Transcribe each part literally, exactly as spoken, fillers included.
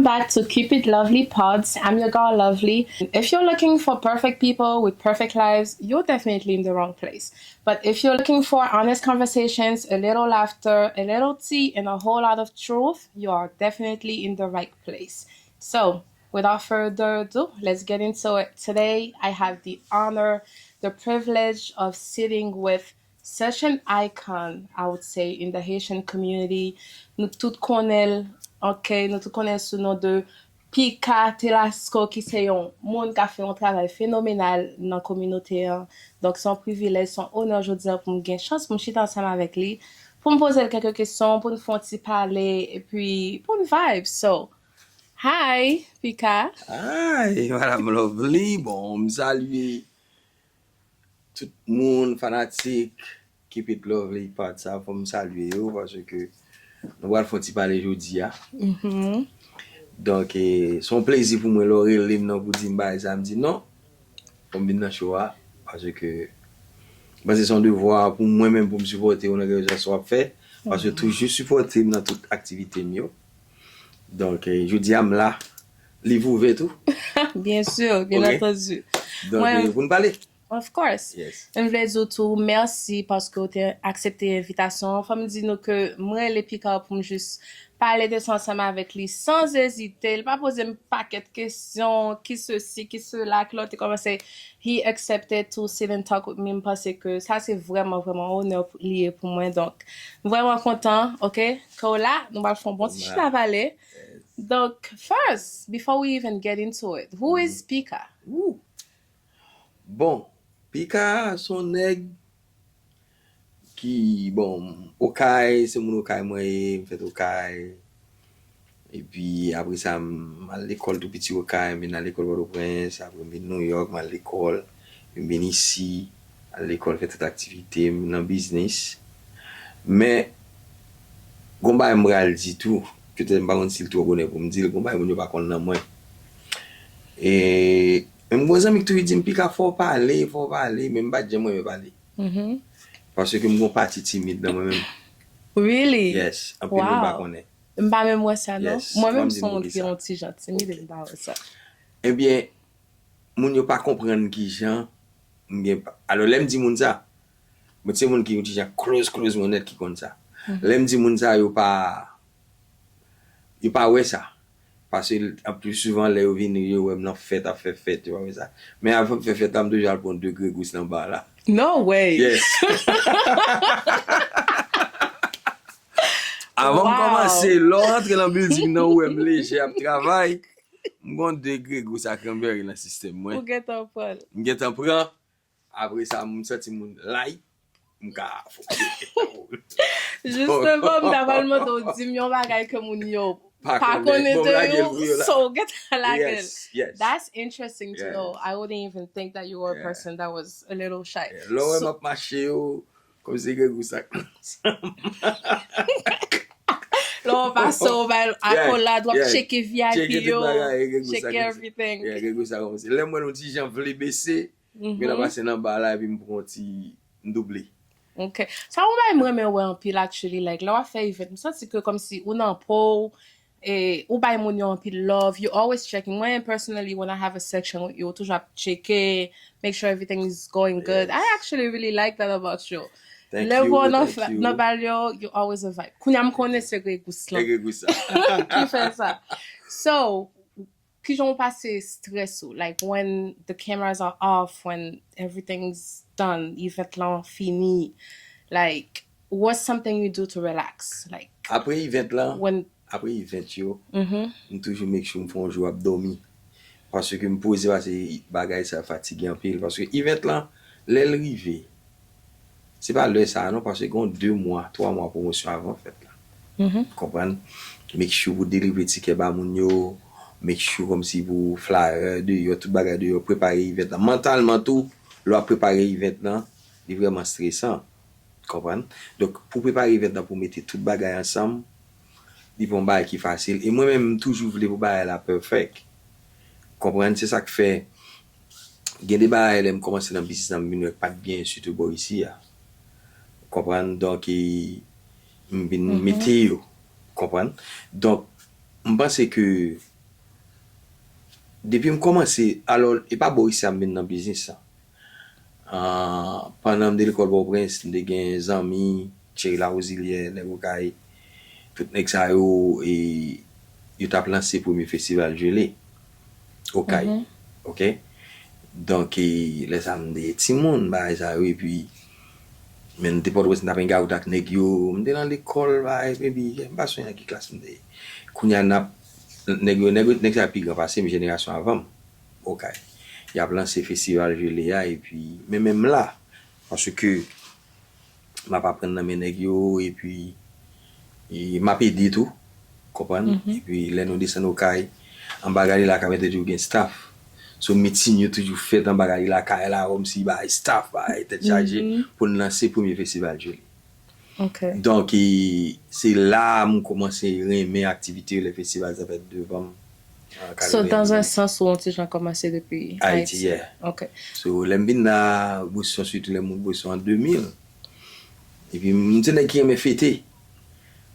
Back to Keep It Lovely Pods. I'm your girl Lovely. If you're looking for perfect people with perfect lives, you're definitely in the wrong place. But if you're looking for honest conversations, a little laughter, a little tea, and a whole lot of truth, you are definitely in the right place. So, without further ado, let's get into it. Today, I have the honor, the privilege of sitting with such an icon, I would say, in the Haitian community. Nou tout konnen l, ok, nou tout konnen l sou non de Pika Telasco, ki se yon moun k ap fè yon travay fenomenal nan kominote an. Donk, se yon privilèj, se yon onè jodi a pou m gen chans pou m chita ansanm avèk li, pou m poze l kèk kesyon, pou n fè yon ti pale, epi pou n vibe. So, hi, Pika. Hi, Madame Lovely. Bon, m salye tout moun, fanatik, Keep It Lovely Pod sa, fò m salye yo, paske nou pral fè yon ti pale jodi a. Donk, e, se yon plezi pou mwen lè w rele m nan pou di m bagay sa, m di non. Fò m vin nan show a, paske m panse se yon devwa pou mwen menm pou m sipòte w nan kèlkeswa sa w ap fè, paske w toujou sipòte m nan tout aktivite m yo. Donk, e, jodi a m la, liv ouvè tou. Bien sûr, bien entendu. Donk, e, pou n pale. Of course. Yes. M vle di w tou mèsi paske w te aksepte envitasyon an. Fò m di nou ke m rele Pika pou m jis pale de sa ansanm avèk li san ezite. Li pa poze m pakèt kesyon, ki sesi, ki sela, ki lòt, li kòmanse, he accepted to sit and talk with me. M panse ke sa se vrèman, vrèman onè pou, li ye pou mwen. Donk, m vrèman kontan, ok, ke w la, nou pral fè yon bon ti chita pale. Donk, first, before we even get into it, who is Pika? Woo! Bon, Pika se yon nèg ki, bon, Okay, se moun Okay mwen ye, m fèt Okay. Epi apre sa, m al lekòl tou piti Okay, m vin al lekòl Pòtoprens, apre m vin Nouyòk, m al lekòl, m vin isi, al lekòl, fè tout aktivite m nan biznis. Men, gon bagay m pral di tou, petèt m pa konn si l twò bonè pou m di l, gon bagay moun yo pa konn nan mwen. E, men m gon zanmi k toujou di m, Pika, fò w pale, fò w pale, men m pa t janm renmen pale. Paske m gon pati timid nan mwen menm. Really? Yes, anpil moun pa konnen. M pa menm wè sa, non. Mwen menm, se yon moun ki yon ti jan timid, e m pa wè sa. Ebyen, moun yo pa konprann kijan m gen pa-, alò, lè m di moun sa, mwen se moun ki yon ti jan close, close mwen nèt ki konn sa. Lè m di moun sa, yo pa, yo pa wè sa. Paske, an plis souvan, lè yo vini, yo wè m nan fèt, ap fè fèt, yo pa wè sa. Men avan m fè fèt la, m toujou al pran de gregous nan ba la. No way! Yes. Avan m kòmanse, lè w rantre nan building nan, ou wè m lejè ap travay, m gon de gregous ak cranberry nan sistèm mwen. Ou gentan pran l. M gentan pran. Apre sa, m santi moun light, m ka foke. Jisteman, m ta pral mande w di m yon bagay ke moun yo pa konnen de ou, so w gentan lage l. That's interesting to know. I wouldn't even think that you were a person that was a little shy. Lè w wè m ap mache yo, kòmsi gregous sa. Lè w pase, w bay akolad, w ap tcheke V I P yo, tcheke everything. Gregous sa kòmsi. Lè m wè l yon ti jan vle bese, men l ap pase nan ba la, epi m pran yon ti, m double. Ok. Sa yon bagay m renmen wè anpil, actually, like, lè w ap fè event, m santi ke kòmsi ou nan po w, e, ou bay moun yo anpil love, you always checking. Mwen, personally, when I have a section with you, ou toujou ap tcheke, make sure everything is going good. I actually really like that about you. Lè w nan, nan bal yo, you always a vibe. Kounye a m konnen se gregous lan ki fè sa. So, kijan w pase strès ou? Like, when the cameras are off, when everything's done, event lan fini, like, what's something you do to relax? Like, apre event lan, apre event yo, m toujou make sure m fè yon jou ap dòmi. Paske m poze, paske bagay sa fatige anpil. Paske event lan, lè l rive, se pa lè sa a non, paske gen de mwa, twa mwa pwomosyon avan fèt la. Konprann? Make sure pou delivre tikè ba moun yo, make sure kòmsi pou flyer deyò, tout bagay deyò, prepare event lan. Mantalman tou, lè w ap prepare event lan, li vrèman stresan. Konprann? Donk, pou prepare event lan, pou mete tout bagay ansanm, li pa yon bagay ki fasil. E mwen menm, m toujou vle pou bagay la perfect. Konprann? Se sa k fè, gen de bagay lè m kòmanse nan biznis lan, m vin wè k pa t byen, sitou bò isi a. Konprann? Donk, e, m vin mete yo. Konprann? Donk, m panse ke Depi m kòmanse, alò, e pa bò isi a m vin nan biznis lan. Ah, pandan m te lekòl Pòtoprens, m te gen zanmi, Thierry Larosière, nèg Okay, tout nèg sa yo, e, yo t ap lanse premye festival Gelé, Okay. Oke? Donk, e, lè sa a, m te timoun, bagay sa yo, epi, men m te Pòtoprens, m t ap hangout ak nèg yo, m te nan lekòl, bagay, epi, m pa sonje nan ki klas m te ye. Kounye a, n ap, nèg yo, nèg yo, nèg sa yo pi gran pase m, jenerasyon avan m. Okay. Y ap lanse festival Gelé a, epi, men menm la, paske m ap aprann nan men nèg yo, epi, e m ap ede tou, konprann? Epi, lè nou desann Okay, anba gade lakay mwen toujou gen staff. So, meeting yo toujou fèt anba gade lakay la, kòmsi bay staff, bay tèt chaje, pou n lanse premye festival Gelé. Donk, e, se la a m kòmanse renmen aktivite yo, lè festival sa fèt devan m, an So, dans un sens, ou yon ti jan kòmanse depi Ayiti, Ayiti. Yeah. Ok. So, lè m vin la, Boston, sitou lè m moute Boston an de mil. Epi, m se nèg ki renmen fete.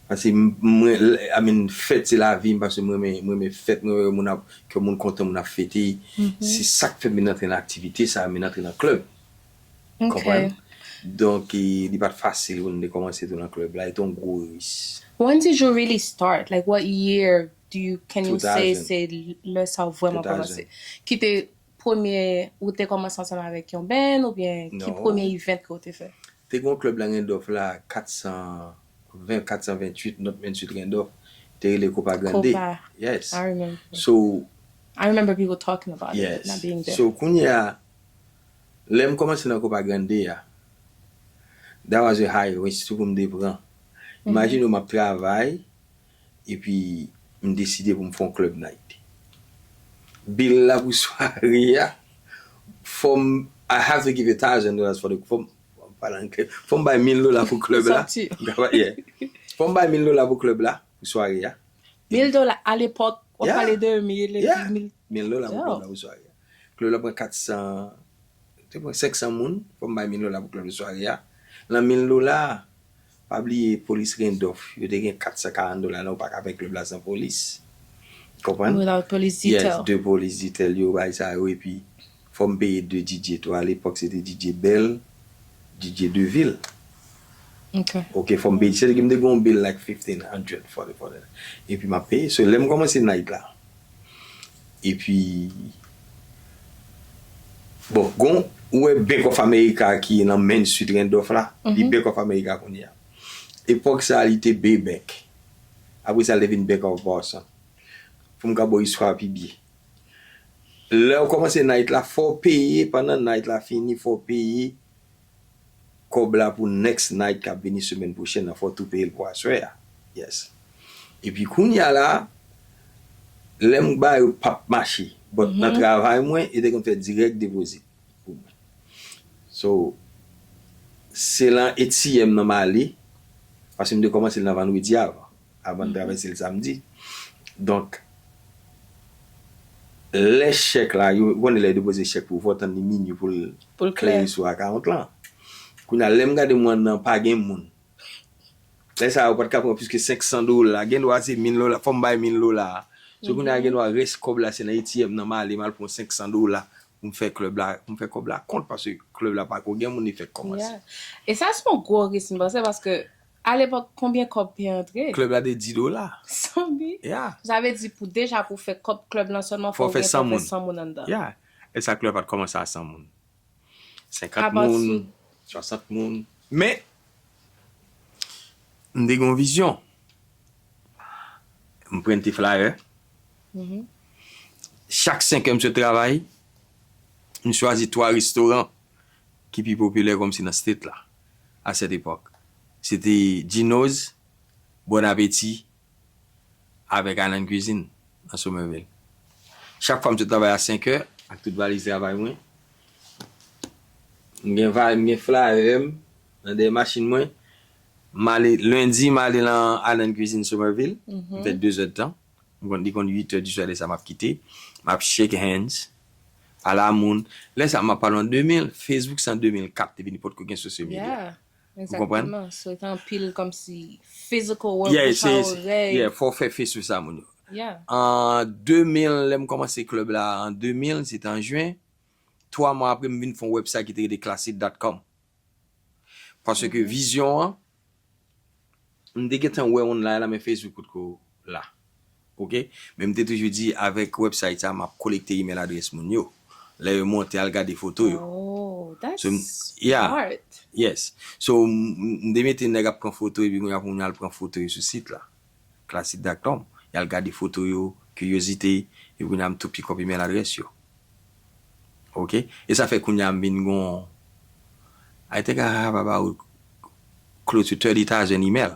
Paske m, mwen, I mean, fèt se lavi m, paske mwen renmen, mwen renmen fèt, mwen renmen moun ap, ke moun kontan, moun ap fete. Se sa k fè m vin antre nan aktivite sa, m vin antre nan klèb. Konprann? Donk, e, li pa t fasil pou n te kòmanse tou nan klèb la. E te yon gwo ris. When did you really start? Like, what year do you, can you say, se lè sa w vrèman kòmanse? Ki te premye, ou te kòmanse ansanm avèk yon band, oubyen ki premye event ke w te fè? Te gen yon klèb la Randolph la, kat san ven, kat san venntuit, North Main Street Randolph, te rele Copa Grande. Copa. Yes. I remember. So, I remember people talking about it, not being there. So, kounye a, Lè m kòmanse nan Copa Grande a, that was a high risk tou pou m te pran. Imajine w m ap travay, epi m deside pou m fè yon club night. Bill la pou sware a, fò m, I have to give a thousand dollars for the, fò m, fò m pale anglè, fò m bay mil dola pou club la. Yeah. Fò m bay mil dola pou club la, pou sware a. Mil dola, alepòk, w ap pale de mil epi mil. Mil dola pou klèb la pou sware a. Klèb la pran kat san, te pran senk san moun, fò m bay mil dola pou klèb la sware a. Nan mil dola a, pa bliye polis Randolph, yo te gen kat san karant dola, non, ou pa ka fè klèb la san polis. Konprann? Without police detail. Yes, de polis detail yo, bagay sa yo, epi fò m peye de DJ tou. Alepòk, se te DJ Bell, DJ Deville. Ok. Ok, fò m peye. Se te gen, m te gen yon bill like fifteen hundred for the, for the. Epi m ap peye. So, lè m kòmanse night la. Epi, bon, gon, ou wè Bank of America ki nan Main Street Randolph la. Li Bank of America kounye a. Epòk sa a, li te Bay Bank. Apre sa, li te vin Bank of Boston. Pou m ka ba w istwa a pi byen. Lè w kòmanse night la, fò w peye, pandan night la fini, fò w peye kòb la pou next night k ap vini semèn pwochèn nan, fò w tou peye l pou aswè a. Yes. Epi kounye a la, lè m ba yo p ap mache, but nan travay mwen, yo te konn fè direct deposit pou mwen. So, se lan ATM nan m ale, paske m te kòmanse l nan vandredi avan, avan n travèse l samdi. Donk, lè chèk la, yo, ou konnen lè yo depoze chèk pou ou, fò w tann li minui pou l klè sou account lan. Kounye a, lè m gade m wè nan pa gen moun. Lè sa a, ou pa t ka pran plis ke senk san dola. Gendwa se mil dola, fò m bay mil dola a. So, kounye a, gendwa rès kòb la, se nan ATM nan m ale, m al pran senk san dola pou m fè klèb la, pou m fè kòb la kont, paske klèb la pako gen moun, li fèk kòmanse. Yeah. E sa se yon gwo risk, m panse, paske alepòk, konbyen kòb te antre? Klèb la te di dola. Sanbi? Yeah. Sa vle di pou deja pou fè kòb klèb lan sèlman, fò w gen pou fè san moun anndan. Yeah. E sa klèb pa t kòmanse a san moun. Senkant moun, swasant moun. Men, m te gen yon vizyon. M prente flyer. Chak senk è m sot travay, m chwazi twa restoran ki pi popilè kòmsi nan state la, a sèt epòk. Se te Gino's, Bon Appetit, avèk Island Cuisine nan Somerville. Chak fwa m sot travay a senk è, ak tout valiz travay mwen, m gen va-, m gen flyer m nan dèyè machin mwen. M ale, lendi, m ale nan Island Cuisine Somerville. M fè de zè d tan. M konn, li konn uit è di swa, lè sa m ap kite. M ap shake hands. Pale a moun. Lè sa, m ap pale w an de mil. Facebook, se an de mil kat te vini, potko gen social media. Ou konprann? Egzakteman. So, te anpil kòmsi physical work, bouch a orèy. Yeah, fò w fè face sou sa, moun yo. Yeah. An de mil, lè m kòmanse klèb la, an de mil, se te an jen. Twa mwa apre, m vin fè yon website ki te rele classy dot com. Paske vizyon an, m te gentan wè online la, men Facebook potko la. Oke? Men m te toujou di, avèk website sa, m ap kolekte email adrès moun yo. Lè yo monte, al gade foto yo. Oh, that's So, m- yeah. smart. Yes. So, m m te mete nèg ap pran foto, epi kounye a pou moun al pran foto yo sou sit la. Classy dot com. Y al gade foto yo, kiryozite, epi kounye a m tou pick up email adrès yo. Oke? E sa fè kounye a m vin gon, I think I have about close to thirty thousand email.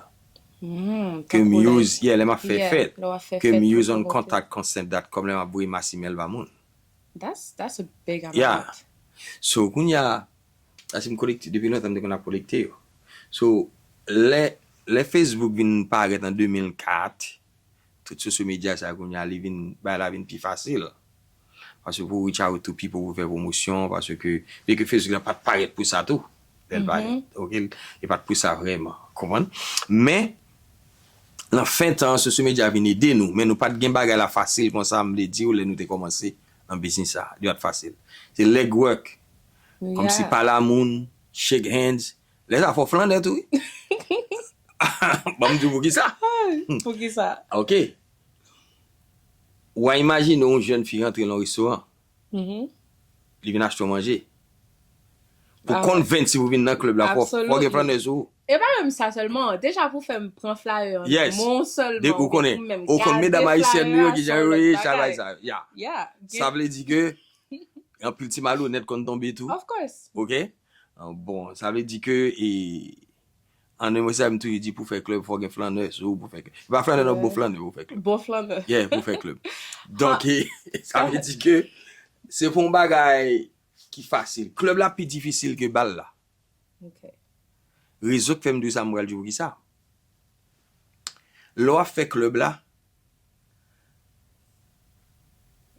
Mm, Ke m tankou lè- use, yeah, lè m ap fè Yeah, fèt. lè w ap fè Ke m fèt, use pou on promote. contact consent dot com, lè m ap voye mass email ba moun. That's, that's a big amount. Yeah. So, kounye a, sa se m kolekte, depi lontan m te konn ap kolekte yo. So, lè, lè Facebook vin parèt an de mil kat, tout social media sa kounye a, li vin, bagay la vin pi fasil. Paske pou reach out to people, pou fè pwomosyon, paske, byen ke Facebook la pa t parèt pou sa tou. Lè l parèt, oke? E pa t pou sa vrèman, konprann? Men, nan fen tan, social media vin ede nou, men nou pa t gen bagay la fasil konsa, m vle di w, lè nou te kòmanse nan biznis sa, li pa t fasil. Se legwork, kòmsi Yeah. pale a moun, shake hands, lè sa fò flannè tou, wi. Ban m di w pou ki sa. Pou ki sa? Oke. W a imajine yon jèn fi rantre nan yon restoran, Mhm. li vin achte yon manje. Pou Ah, convince pou vin nan klèb la, fò fò gen Absolutely. flannè sou ou. E pa menm sa sèlman, deja pou fè m pran flyer an Yes. men w sèlman, De, ou konnen, pou menm ou konn gade medam ayisyèn nou yo flyer ki a, jan se yo yon ye, lòt chay bagay. Sa, ya. Yeah, Sa vle di ke anpil ti malonèt konn tonbe tou. Of course. Oke? Ah, bon, sa vle di ke, e, an de mo, sa m toujou di, pou fè klèb, fò gen flannè sou ou, pou fè klèb. E pa flannè, non, bon flannè pou fè klèb. Bon flannè. Yeah, pou fè klèb. Donk, e, sa vle di ke se pou yon bagay ki fasil. Klèb la pi difisil ke bal la. Ok. Rezon k fè m di w sa, m pral di w poukisa. Lè w ap fè klèb la,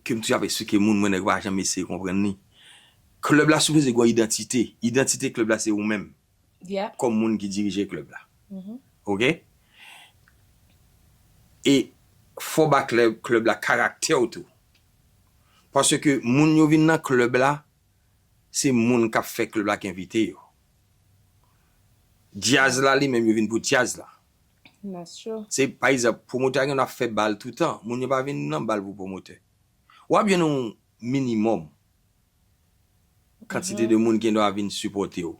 ke m toujou ap eksplike moun, mwen nèg pa janm eseye konprann li. Klèb la sipoze gen yon idantite. Idantite klèb la se ou menm. Yeah. Kòm moun ki dirije klèb la. Mhm. Oke? E fò ba klèb, klèb la karaktè w tou. Paske moun yo vin nan klèb la, se moun k ap fè klèb la k envite yo. Djaz la li menm yo vin pou djaz la. That's true. Se, pa egzanp, pwomotè a gen dwa fè bal toutan. Moun yo pa vin nan bal pou pwomotè. W ap jwenn yon minimòm kantite de moun ki gen dwa vin sipòte w.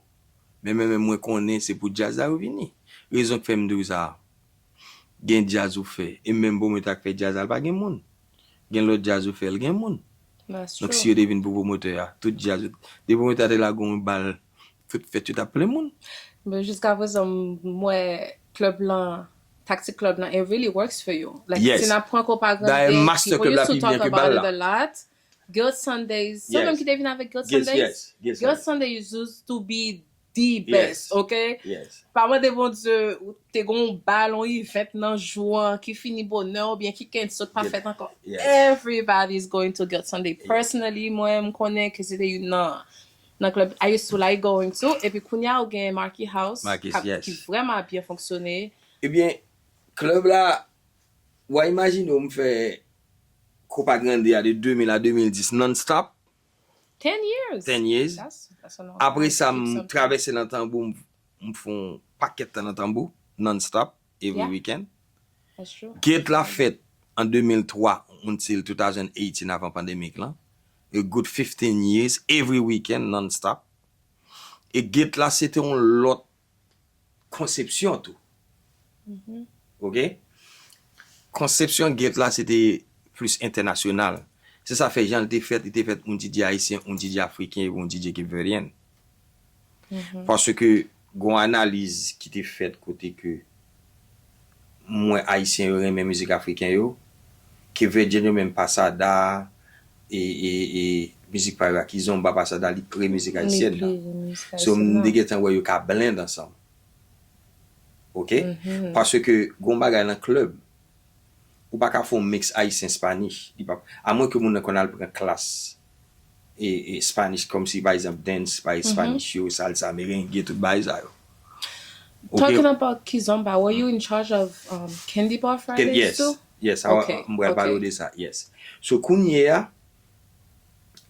Men, men, men mwen konnen se pou djaz la yo vini. Rezon k fè m di w sa, gen djaz ou fè. E menm pwomotè a k fè djaz la, l pa gen moun. Gen lòt djaz ou fè, l gen moun. That's Donk, true. Si yo te vin pou pwomotè a, tout djaz, yo- depi pwomotè a te lage yon bal, tout fèt yo t ap plen moun. Men jiska prezan, m wè klèb lan, taktik klèb lan, it really works for you. Like, Yes. Si n ap pran konpa grande, Dayè, master people klèb la used to pi byen talk ke bal about it la. A lot. Guilt Sundays. Sa Yes. Menm ki te vin avèk Guilt Yes, Sundays. yes, yes, Guilt yes. Sunday used to be the Yes. best, ok? Yes. Pa mande Bondye, ou te gen yon bal, yon event nan jou an ki fini bonè oubyen ki cancel pa Yes. Fèt ankò. Yes. Everybody is going to Guilt Sunday. Personally, mwen, m konnen ke se te youn nan, nan klèb I used to like going to. Epi kounye a, ou gen Marquee House, Marquee, k ap- yes. Ki vrèman byen fonksyone. Ebyen, klèb la, w a imajine w m fè Copa Grande a de de mil a de mil dis non-stop. Ten years. Ten years. That's, that's a long Apre time sa, to keep m something. Travèse nan Tanbou, m, m fè yon pakèt tan nan Tanbou, non-stop, every Yeah. Weekend. That's true. Guilt la fèt an de mil twa until two thousand eighteen, avan pandemik lan. A good fifteen years, every weekend, non-stop. E Guilt la, se te yon lòt konsepsyon tou. Mhm. Oke? Konsepsyon Guilt la, se te plis entènasyonal. Se sa fè jan l te fèt, li te fèt yon D J ayisyen, yon D J afriken, yon D J kepvèdyen. Mhm. Paske gon analiz ki te fèt kote ke mwen ayisyen yo renmen mizik afriken yo, kepvèdyen yo menm pasada, e, e, e mizik pa yo a kizomba pasada, li pre mizik ayisyèn nan. So, m te gentan wè yo ka blend ansanm. Oke? Paske gon bagay nan klèb, ou pa ka fè yon mix ayisyen Spanish. Li pa, amwen ke moun nan konn al pran klas e, e Spanish, kòmsi, pa egzanp, dance, pa Spanish yo, salsa, merengue, tout bagay sa yo. Oke? Talking about Kizomba, were you in charge of um, Candy Bar Fridays Yes. Too? Yes, I- Ok, m pral pale ok. De sa. Yes. So kounye a,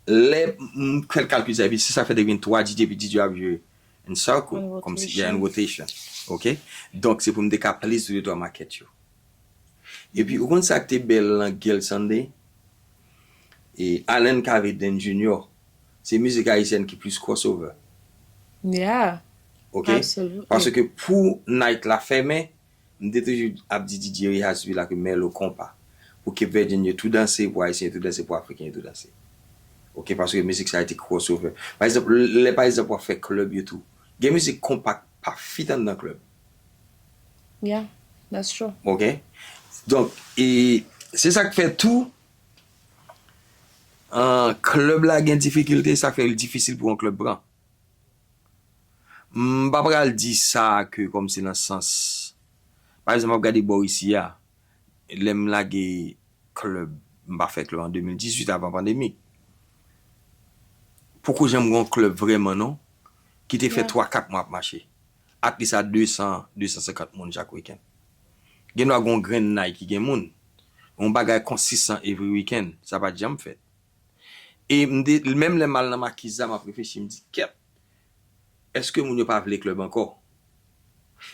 lè m fè kalkil sa, epi se sa fè te gen twa D J, epi D J ap jwe in circle, In kòmsi yeah, in rotation. Rotation. Ok? Donk se pou m te ka please de twa makèt yo. Epi ou konn sa k te bèl nan Girl Sunday? E Allen Cavedon Junior, se mizik ayisyèn ki plis crossover. Yeah. Ok? Absolutely. Paske pou night la fèmen, m te toujou ap di D J Rehaz sou la ke Merlot konpa. Pou Cape Verdean yo tou danse, pou Ayisyen yo tou danse, pou Afriken yo tou danse. Ok, paske mizik sa a te crossover. Pa egzanp, lè pa egzanp w ap fè club yo tou, gen mizik konpa k pa fit anndan club. Yeah, that's true. Ok? Donk, e se sa k fè tou, an, club la gen difikilte, sa k fè l difisil pou yon club pran. M pa pral di sa ke kòmsi nan sans, pa egzanp, m ap gade bò isi a, lè m lage club, m pa fè club an de mil dizuit avan pandemi. Poko janm gen yon club vrèman non, ki te fè Yeah. twa kat mwa ap mache. At least a de san, de san senkant moun chak weekend. Gen dwa gen yon grenn night ki gen moun. Yon bagay konsistan every weekend, sa pa t janm fèt. E m de, menm lè m al nan Makiza, m ap reflechi, m di, kèt, èske moun yo pa vle club ankò?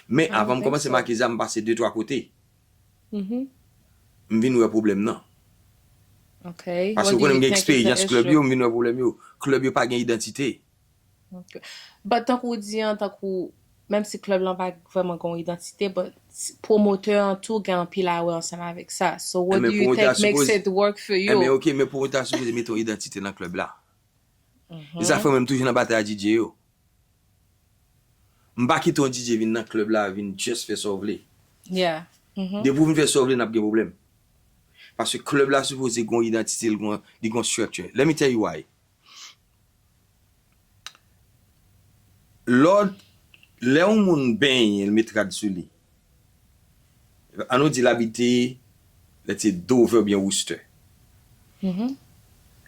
Men I don't avan m think kòmanse so. Makiza, m pase de twa kote. Mhm. M vin wè pwoblèm nan. Okay. Paske What ou do konnen you m gen think is eksperyans the club issue? Yo, m vin wè pwoblèm yo. Club yo pa gen idantite. Okay. But tankou w di an, tankou, menm si club lan pa vrèman gen yon idantite, but s- pwomotè an tou gen anpil a wè ansanm avèk sa. So what Enben, do you pwomotè a think makes sipoze- it work for Enben, you? Ok, men pwomotè a sipoze mete yon idantite nan club la. E sa fè mwen m toujou nan batay a D J yo. M pa kite yon D J vin nan club la, vin just fè sa w vle. Yeah. Mhm. Depi w vin fè sa w vle, n ap gen pwoblèm. Paske club la sipoze gen yon idantite, li gen, li gen yon structure. Let me tell you why. Lòd, lè yon moun benyen, l met rad sou li. An nou di l abite, let's say, Dover oubyen Worcester. Mhm.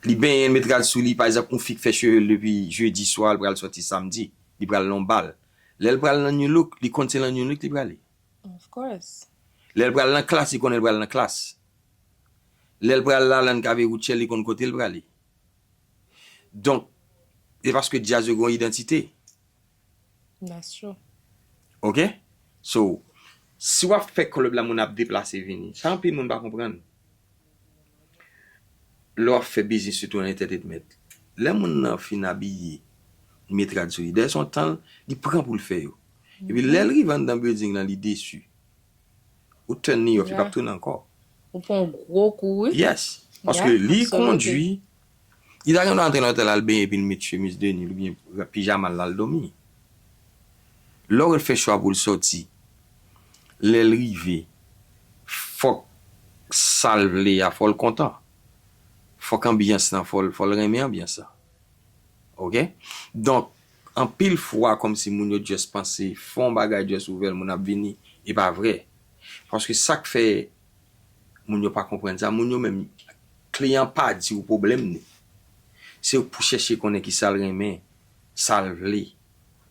Li benyen, l met rad sou li, pa egzanp, yon fi k fè cheve l depi jedi swa, l pral sòti samdi, li pral nan yon bal. Lè l pral nan New Look, li konn se nan New Look li prale. Of course. Lè l pral nan klas, li konnen l pral nan klas. Lè l pral la, nan Kave Routchèl, li konn kote l prale. Donk, se paske djaz yo gen yon idantite. That's true. Ok? So, si w ap fè club la, moun ap deplase vini. Sa anpil moun pa konprann. Lè w ap fè biznis, sitou an entertainment. Lè moun nan fin abiye, li met rad sou li. Dèyè se yon tan, li pran pou l fè yo. Epi lè l rive anndan building lan, li desi. Ou turn li off, li p ap Yeah. Tounen ankò. Ou pran yon gwo kou, wi. Yes. Paske Yeah, li absolutely. Kondui, li ta gen dwa antre nan otèl la, l benyen, epi l met chemiz de nuit, oubyen pyjama l, l al dòmi. Lè w fè chwa pou l sòti, lè l rive, fòk sa l vle a, fò l kontan. Fòk anbyans lan, fò l, fò l renmen anbyans lan. Ok? Donk, anpil fwa, kòmsi moun yo just panse, fè yon bagay just ouvè l, moun ap vini, e pa vre. Paske sa k fè moun yo pa konprann sa, moun yo menm, kliyan pa di w pwoblèm li. Se pou chèche konnen ki sa l renmen, sa l vle,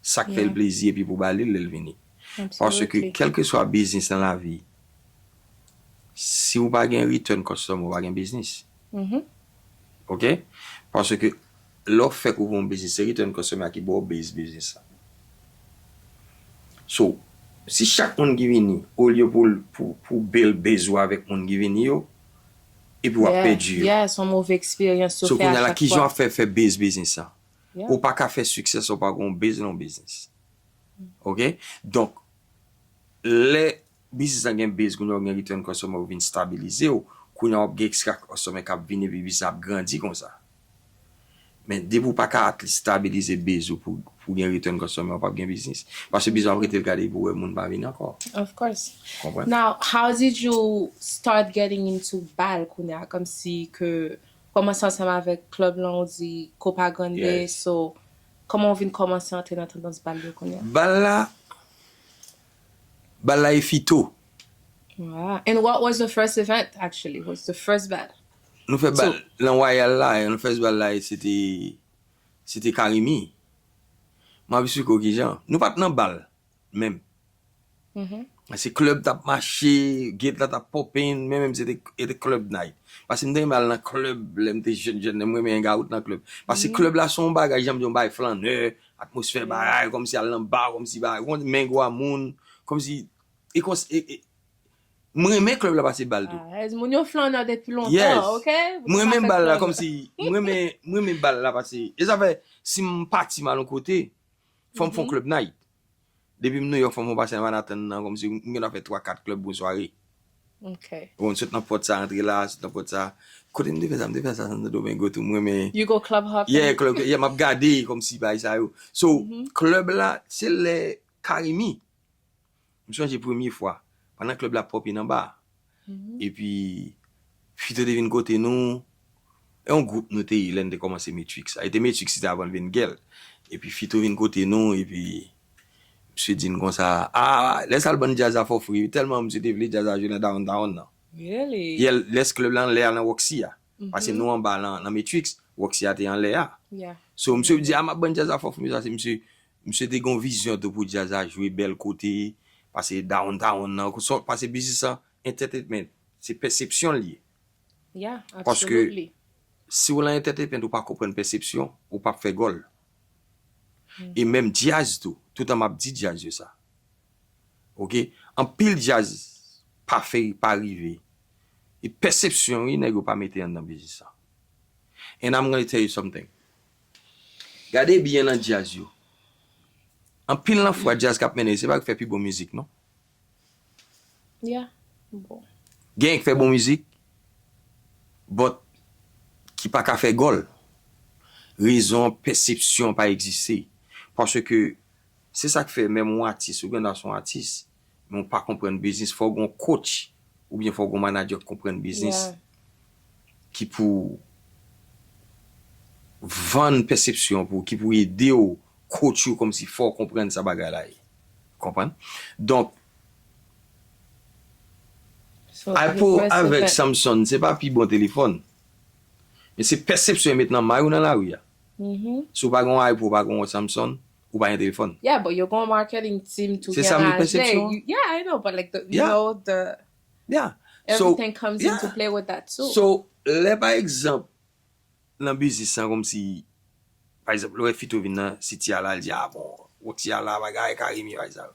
sa k fè l Yeah. plezi, epi pou ba li l lè l vini. Paske Absolutely. kèlkeswa biznis nan lavi, si w pa gen return customer, w pa gen biznis. Mhm. Ok? Paske lè w fèk ouvri yon biznis, se return customer ki ba w base biznis la. So, si chak moun ki vini, olye pou, pou, pou build base ou avèk moun ki vini yo, epi w ap Yeah, pèdi yo. Yeah, se yon move eksperyans yo So, fè kounye a a la, chak kijan w fwa. ap fè, fè base biznis sa? Yeah. Ou pa ka fè success, ou pa gen yon base nan yon biznis. Ok? Donk, lè biznis la gen base, kounye a w gen return customer, ou vin stabilize w, kounye a w ap gen extra customer k ap vini, epi biznis la ap grandi konsa. Men depi w pa ka at least stabilize base ou pou, pou gen return customer, w p ap gen biznis. Paske biznis ap rete l gade pou wè moun pa vin ankò. Of course. Konprann? Now, how did you start getting into bal kounye a? Kòmsi ke kòmanse ansanm avèk club lan, ou di Copa Grande, Yes. So, kòman ou vin kòmanse antre nan tandans bal yo kounye a? Bal la, bal la e Fito. Wow. And what was the first event, actually? What's the first bal? Nou fè bal So- nan Wayal la, nou fè bal la, e se te, se te Karimi. M ap eksplike w kijan. Nou pa t nan bal, menm. Mhm. Se klèb t ap mache, gate la t ap poppin, men menm se te, e te club night. Paske m te renmen al nan klèb lè m te jèn, jèn, lè m renmen hang out nan klèb. Paske klèb la se yon bagay, jan m di, yon bagay flannè, atmosfè bagay, kòmsi al nan ba, kòmsi bagay, ou konn, mengo a moun, kòmsi, e kòmsi, e, e, m renmen klèb la pase bal tou. Ah, moun yo flannè depi Yes. lontan, ok? M renmen bal la, kòmsi, m renmen, m renmen bal la pase, e sa fè, si m pati m al yon kote, fò m fè yon club night. Depi m New York, fò m pase nan Manhattan nan, kòmsi m gen dwa fè twa, kat klèb bon sware. Ok. Bon, sot nan pòt sa, antre la, sot nan pòt sa. Kote m te fè sa, m te fè sa Santo Domingo tou, m renmen. You go club hopping? Yeah, club, yeah, m ap gade kòmsi bagay sa yo. So, klèb la, se lè Carimi. M sonje premye fwa, pandan klèb la poppin anba. Epi, Fito te vin kote nou, e yon gwoup nou te ye lè n te kòmanse Matrix la. E te Matrix li te avan l vin Gèl. Epi Fito vin kote nou, epi misye di n konsa, ah, lè sa l ban n djaz la fò fre, tèlman misye te vle djaz la jwe nan downtown nan. Really? Yè, lès klèb la anlè a nan Roxy a. Paske nou anba nan, nan Matrix, Roxy a te anlè a. Yeah. So, misye di, ah, m ap ban n djaz la fò fre, sa se misye, misye te gen yon vizyon tou pou djaz la jwe bèl kote, pase downtown nan, paske biznis lan, entertainment, se pèsepsyon l ye. Yeah, Paske absolutely. Si w lan entertainment ou pa konprann pèsepsyon, ou p ap fè gòl. E menm djaz tou, toutan m ap di djaz yo sa. Ok? Anpil djaz pa fè, pa rive. E pèsepsyon, wi, nèg yo pa mete anndan biznis lan. And I'm gonna tell you something. Gade byen nan djaz yo. Anpil nan fwa djaz k ap mennen, se pa ki fè pi bon mizik, non. Yeah. Bon. Gen ki fè bon mizik, but ki pa ka fè gòl. Rezon, pèsepsyon pa egziste. Paske se sa k fè menm yon atis, ou gen dwa se yon atis, men w pa konprann biznis, fò w gen yon coach oubyen fò w gen yon manadjè k konprann biznis. Yeah. Ki pou vann pèsepsyon pou, ki pou ede w, coach ou kòmsi fò w konprann sa bagay la ye. Konprann? Donk, So, iPod press avèk event. Samsung, se pa pi bon telefòn. Men se pèsepsyon yo met nan may ou nan lari a. Mhm. Si w pa gen yon iPod, ou pa gen yon Samsung, ou pa gen telefòn. Yeah, but yo gon marketing team tou Se ki sa m di, anraje. pèsepsyon. You- Yeah, I know, but like the, you Yeah. know, the Yeah. So, everything comes yeah. into play with that too. So, lè pa egzanp, nan biznis lan, kòmsi, pa egzanp, lè w wè Fito vin nan City a la, l di, ah bon, Roxy a la, bagay, Carimi, bagay sa.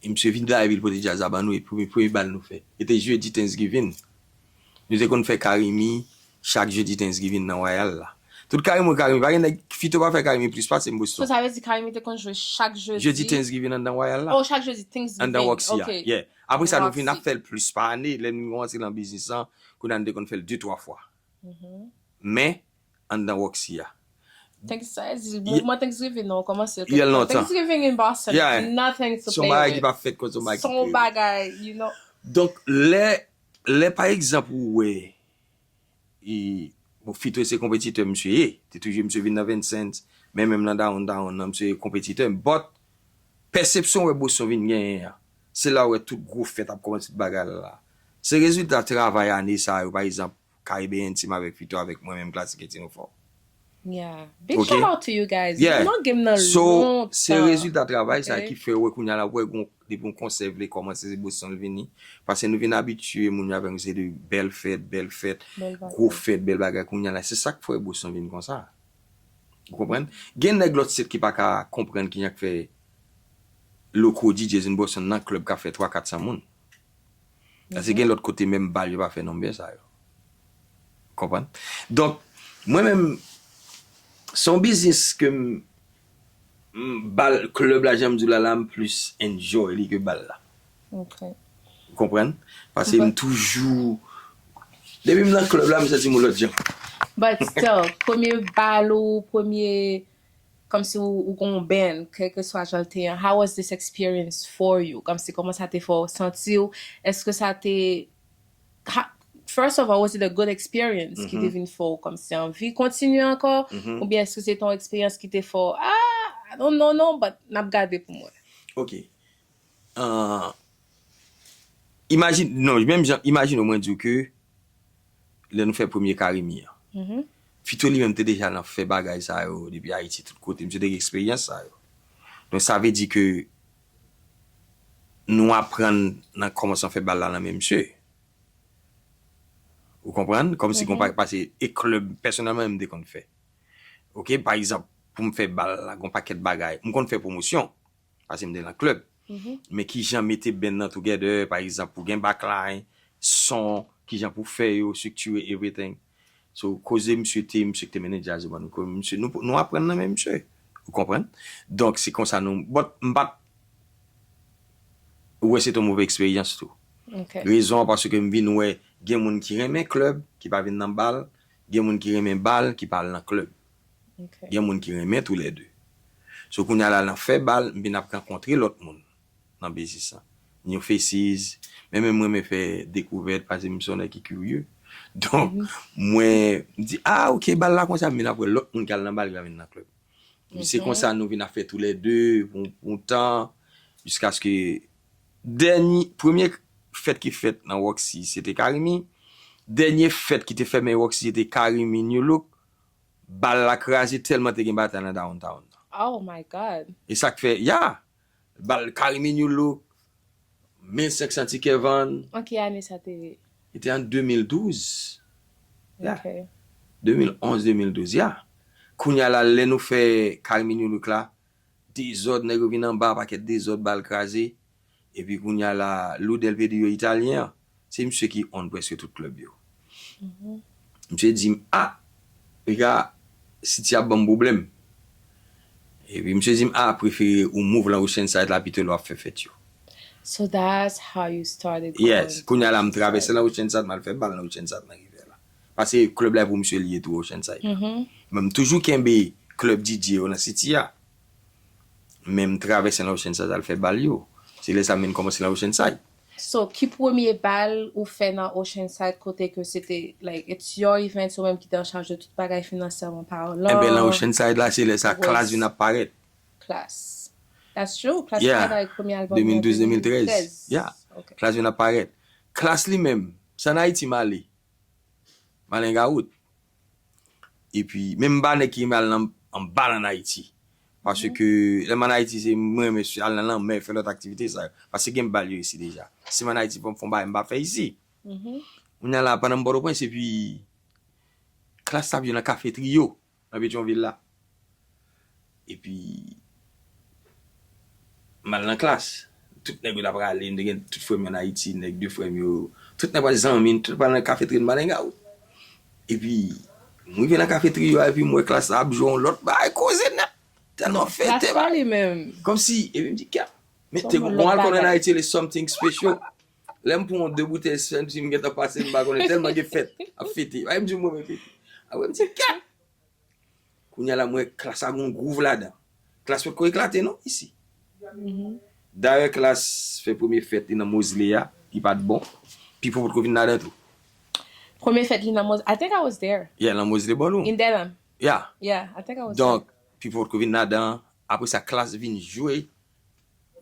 E misye vin la, epi l pote djaz la ban nou, e premye, premye bal nou fè. E te jedi Thanksgiving. Nou te konn fè Carimi chak jedi Thanksgiving nan Royal la. Tout Carimi, Carimi, pa gen nèg, Fito pa fè Carimi plis pase m So, Boston. Sa vle di Carimi te konn jwe chak jedi? Jedi Thanksgiving anndan Royal la. Oh, chak jedi Thanksgiving. Anndan Roxy a. Ok. Yeah. Apre sa, nou vin ap Roxy. Fè l plis pa ane, lè nou rantre nan biznis lan, kounye a nou te konn fè l de, twa fwa. Mhm. Men, anndan Roxy a. Thanks, sa vle di, Yeah. Mouvman Thanksgiving, non, kòmanse. Yeah, lontan. Thanksgiving in Boston, Yeah. nothing to Se yon play bagay ki with. Pa fèt kont se yon bagay ki Se yon kreye. Bagay, you know. Donk, lè, lè pa egzanp ou wè, e, bon, Fito se konpetitè misye ye, te toujou misye vin nan Vincennes, men menm nan downtown nan, misye konpetitè, but pèsepsyon wè Boston vin genyen an, se la w wè tout gwo fèt ap kòmanse, tout bagay la. Se rezilta travay ane sa yo, pa egzanp, Caribbean Team avèk Fito avèk mwen menm, Classic Etino Four. Yeah. Big Ok. Shout out to you guys. Yeah. Nou nan game nan So, lontan. Se rezilta travay sa Ok. Ki fè ou wè kounye a la, ou wè gon, depi yon konsè vle kòmanse, se Boston l vini. Paske nou vin abitye moun yo avè nou se de bèl fèt, bèl fèt, Bèl bagay. Gwo fèt, bèl bagay. Kounye a la, se sa k fè Boston vin konsa. Ou konprann? Gen nèg lòt state ki pa ka konprann kijan k fè local D Js in Boston nan klèb ka fè twa, kat san moun. Paske gen lòt kote menm bal yo pa fè nonbè sa yo. Konprann? Donk, mwen menm, se yon biznis ke m, m bal, klèb la, jan m di w la, la, m plis enjoy li ke bal la. Ok. Ou konprann? Paske m toujou, depi m nan klèb la, m santi m yon lòt jan. But still, premye bal ou, premye, kòmsi ou, ou gon band, kèlkeswa jan l te ye, how was this experience for you? Kòmsi kòman sa te fè w santi w? Èske sa te, ha, first of all, was it a good experience ki te vin fè w kòmsi anvi kontinye ankò? Oubyen èske se te yon eksperyans ki te fè w, ah, I don't know, non, but n ap gade pou mwen. Ok. Ah, imajine, non, menm jan, imajine mwen di w ke lè nou fè premye Carimi an. Fito li menm te deja nan fè bagay sa yo depi Ayiti tout kote. Misye te gen eksperyans sa yo. Donk sa vle di ke Nou aprann nan kòmansman fè bal la nan men misye. Ou konprann? Kòmsi gon pa pase e klèb pèsonèlman m te konn fè. Oke, pa egzanp, pou m fè bal la, gon pakèt bagay. M konn fè pwomosyon, paske m te nan klèb. Men kijan mete band nan together, pa egzanp, pou gen backline, son, kijan pou fè yo, structure everything. So, koze misye te, misye ki te mennen djaz yo ban nou. Koze misye, nou, nou aprann nan men misye. Ou konprann? Donk, se konsa nou, but m pa t wè se te yon move eksperyans tou. Rezon an, paske m vin wè gen moun ki renmen klèb, ki pa vin nan bal, gen moun ki renmen bal, ki pa al nan klèb. Gen moun ki renmen toulède. So, kounye a la, nan fè bal, m vin ap rankontre lòt moun nan biznis lan. New faces, men menm mwen, mwen fè dekouvèt, paske m se yon nèg ki kirye. Donk, mwen, m di, ah, oke, bal la konsa, m vin ap wè lòt moun ki al nan bal, ki pa vin nan klèb. Epi se konsa nou vin ap fè toulède pou, pou yon tan, jiskaske dènye, premye fèt ki fèt nan Roxy, se te Carimi. Dènye fèt ki te fèmen Roxy, se te Carimi New Look. Bal la kraze tèlman te gen batay nan downtown. Oh my God. E sa k fè, ya, bal Carimi New Look, mil senk san tikè vann. An ki ane sa te ye? Li te an de mil douz. Ya. Ok. De mil onz, de mil douz, ya. Kounye a la, lè nou fè Carimi New Look la, dezòd, nèg yo vin anba, pakèt dezòd, bal kraze. Epi kounye a la, Lou Del Vedrio italyen an, se misye ki own prèske tout klèb yo. Misye di m, ah, piga, City ap ban m pwoblèm. Epi misye di m, ah, prefere ou move lan Oceanside la pito lè w ap fè fèt yo. So that's how you started Yes, going kounye a la m to travèse Oceanside. Lan Oceanside, m al fè bal nan Oceanside nan Rivyè la. Paske klèb la pou misye li ye tou Oceanside. Men m toujou kenbe klèb D J yo nan City a. Men m travèse nan Oceanside al fè bal yo. Se lè sa m vin kòmanse nan Oceanside. So, ki premye bal ou fè nan Oceanside kote ke se te, like, it's your event, ou menm ki te an chaj de tout bagay finansyèman palan? Enben, nan Oceanside la, se lè sa Klass vin ap parèt. Klass. That's true. Klass Yeah. Parèt avèk premye albòm De mil douz, de mil trèz. Yeah. Ok. Klass vin ap parèt. Klass li menm, se an Ayiti m ale. M ale Engawout. Epi, menm m pa nèg ki renmen al nan an bal an Ayiti. Paske lè m an Ayiti, se mwen renmen al nan lanmè, fè lòt aktivite sa yo. Paske gen bal yo isi deja. Si m an Ayiti, fò m fè yon bagay m pa fè isi. Kounye a la, pandan m Pòtoprens, epi Klass t ap jwe nan Kafe Trio, nan Petyonvil la. Epi, m al nan Klass. Tout nèg yo t ap rale, m te gen tout frè m yo an Ayiti, nèg de frè m yo. Tout nèg pral zanmi m, tout pral nan Kafe Trio, m al Engawout. Epi, m rive nan Kafe Trio a, epi m wè Klass la ap jwe yon lòt bagay, koze nèt. Tèlman fete, Klass la li menm. Kòmsi, epi m di, kèt. Men Son te yon gon lòt alkòl an bagay. Ayiti, li something special. Lè m pran yon de boutèy, se kòmsi m gentan pase, m pa konnen, tèlman gen fèt ap fete. Ay, m di, mwen, men fete. Apre, m di, kèt. Kounye a la, m wè Klass la gon gwouv ladan. Klass potko eklate, non, isi. Dayè, Klass fè premye fèt li nan Mozle a, li pa t bon. Pipo potko vin ladan tou. Premye fèt li nan Mozle. I think I was there. Yeah, nan Mozle Ballroom. In Delham. Yeah. Yeah, I think I was Donk, there. Pipo potko vin ladan. Apre sa, Klass vin jwe.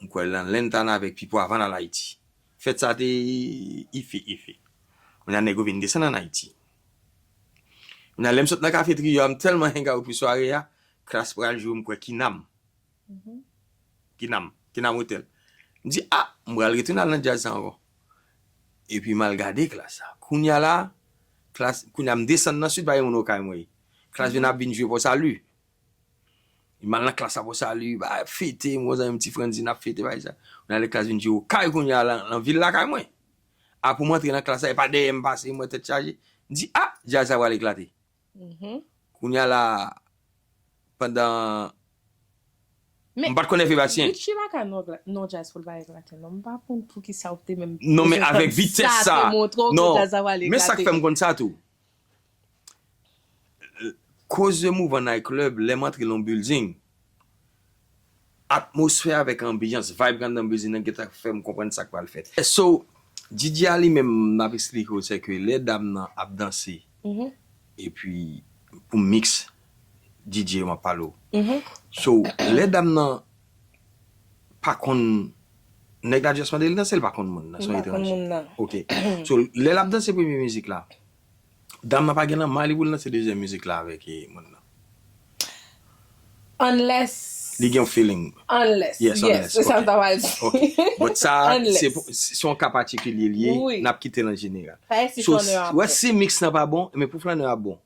M kwè nan Lantana avèk Pipo avan n al Ayiti. Fèt sa te ife, ife. Kounye a nèg yo vin desann an Ayiti. Kounye a lè m sot nan Kafe Trio a, m tèlman hang out pou sware a, Klass pral jwe, m kwè Kinam. Kinam, Kinam Hotel. M di, ah, m pral retounen al nan djaz sa ankò. Epi m al gade Klass la. Kounye a la, Klass, kounye a m desann nan Sid, pa gen moun Okay mwen. Klass vin ap vin jwe Port Salut. M al nan Klass la Port Salut, ba, fete, m wè zanmi m Ti Franzi n ap fete, bagay sa. Kounye a lè Klass vin jwe Okay kounye a lan, lan vil lakay mwen. Apre m antre nan Klass la, e pa dèyè m pase, m wè tèt chaje. M di, ah, djaz sa pral eklate. Kounye a la, pandan Men, m pa t konnen Febatyen. Gucci pa ka non, non djaz pou l pa eklate, non. M pa konn poukisa ou te menm Non, men bezwen avèk tann vitès sa sa. te montre w ke Non, djaz la pral men sa k eklate. Fè m konn sa tou. Koze Mouvan Night Club, lè m antre lan building, atmosfè avèk anbyans, vibe k anndan building nan gentan fè m konprann sa k pral fèt. So, D J a li menm, m ap eksplike w, se ke lè dam nan ap danse, epi pou mix, D J yo m ap pale w. So, lè dam nan pa konn, nèg la just mande l danse, l pa konn moun nan, se yon M pa konn etranje. Moun nan. Ok. So, lè l ap danse premye mizik la, dam nan pa gen nan may li pou l danse dezyèm mizik la avèk eh, moun nan. Unless Li gen yon feeling. Unless. Yes, Yes, unless. se sa m Ok. ta pral di. But sa, Unless. Se pou- se yon ka patikilye li ye, Wi. N ap kite l an jeneral. Sa e si So, flannè a wè, apre. Si mix lan pa bon, men pou flannè a bon.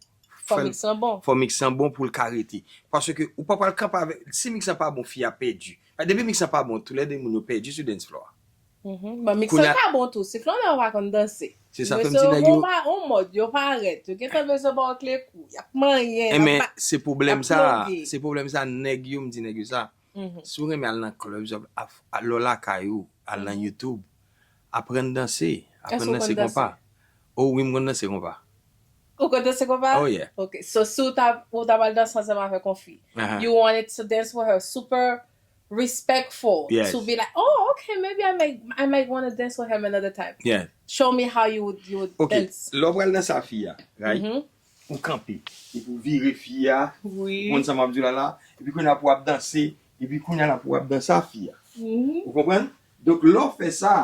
Fò Fè- mix lan bon. Fò mix lan bon pou l ka rete. Paske ou pa pral kanpe avèk, si mix lan pa bon, fi a pèdi. Depi mix lan pa bon, toulède moun yo pèdi sou dance floor a. Mhm. Bon, mix Kounye lan a- pa bon tou. Si flannè a pa konn danse. Se sa fè m Mesye di yo nèg bon yo. Pa on mòd, yo parèt. Yo gentan bezwen ba w kle kou. Y ap manyen. Enben, Y ap se pwoblèm ap sa, ploge. Se pwoblèm sa, nèg yo, m di nèg yo sa. Mhm. Si w renmen al nan club, al lò lakay ou, al nan YouTube, aprann danse, aprann Èske w danse konn konpa. O wi, m konn danse konpa. Ou konn danse konpa? Oh yeah. Ok, so si w ta, ou ta pral danse ansanm avèk yon fi, Aha. You wanted to dance with her, super respectful, Yes. To be like, oh, okay, maybe I might, I might want to dance with him another time. Yeah. Show me how you would, you would Ok, dance. Lè w pral danse a fi a, right? Mhm. Ou kanpe, epi w vire fi a, Wi. ou konn sa m ap di w la la, epi kounye a pou w ap danse, epi kounye a la pou w ap danse a fi a. Mhm. Ou konprann? Donk, lè w fè sa,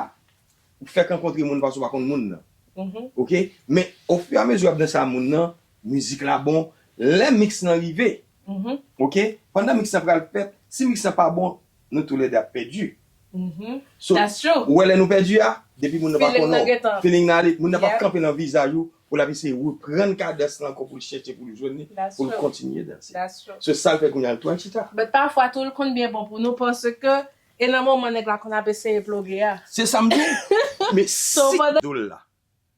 ou fèk rankontre moun paske w pa konn moun nan. Mhm. Ok? Men, ofiramezi w ap danse a moun nan, mizik la bon, lè mix lan rive, Mhm. ok? Pandan mix lan pral fèt, si mix lan pa bon, nou toulède ap pèdi. Mhm. So, That's true. Ou wè lè nou pèdi a, depi moun nan pa Feeling konnen nan w, gentan. Feeling nan ale, moun nan p ap Yep. Kanpe nan vizaj ou pou l ap eseye reprann kadans lan ankò pou l chèche pou l jwenn li, That's pou l true. Kontinye danse. That's true. So, sa l fè kounye a l tou al chita. But pafwa tou l konn byen bon pou nou paske e nan moman nèg la konn ap eseye ploge a. Se sa m di w. Men So, si pandan- do l la,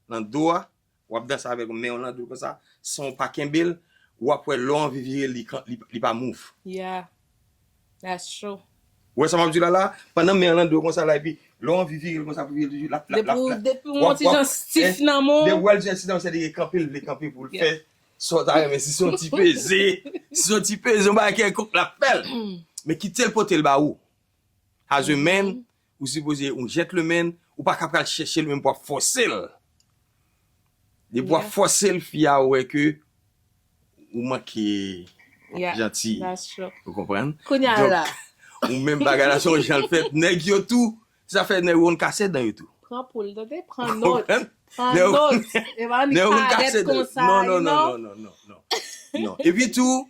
nan do a, w ap danse avèk men w nan do l konsa, san w pa kenbe l, w ap wè lè w anvi vire l, li, kan- li, li pa move. Yeah. That's true. Ou wè sa m ap di w la la? Pandan men w nan do w konsa la, epi lè w anvi vire l konsa pou vire l toujou, l ap, l ap, l ap, Depi, l ap. depi W yon ap, ti w jan ap, stif nan men Depi w. w al jwenn ti dan, se li kanpe l vle kanpe pou l Yeah. Fè sa w ta renmen. Si se yon ti peze, si se yon ti peze, yon bagay kèlkonk l ap fè l. Men kite l pote l ba ou. As a man, ou sipoze yon gentleman, ou pa ka pral chèche l menm pou w ap fòse l. Depi w ap Yeah. Fòse l, fi a wè ke ou manke Yeah, janti. That's true. Ou konprann? Kounye a Donk, la. Ou menm bagay la, se yon jan l fèt. Nèg yo tou, sa fè nèg yo konn kase dan yo tou. Pran poul, tande? Pran nòt. Konprann? Pran Nèg yo- nòt. E pa ni Nèg yo konn parèt kase dan yo. Konsa, Non, non, you know? non, non, non, non, non. Non. Epi tou,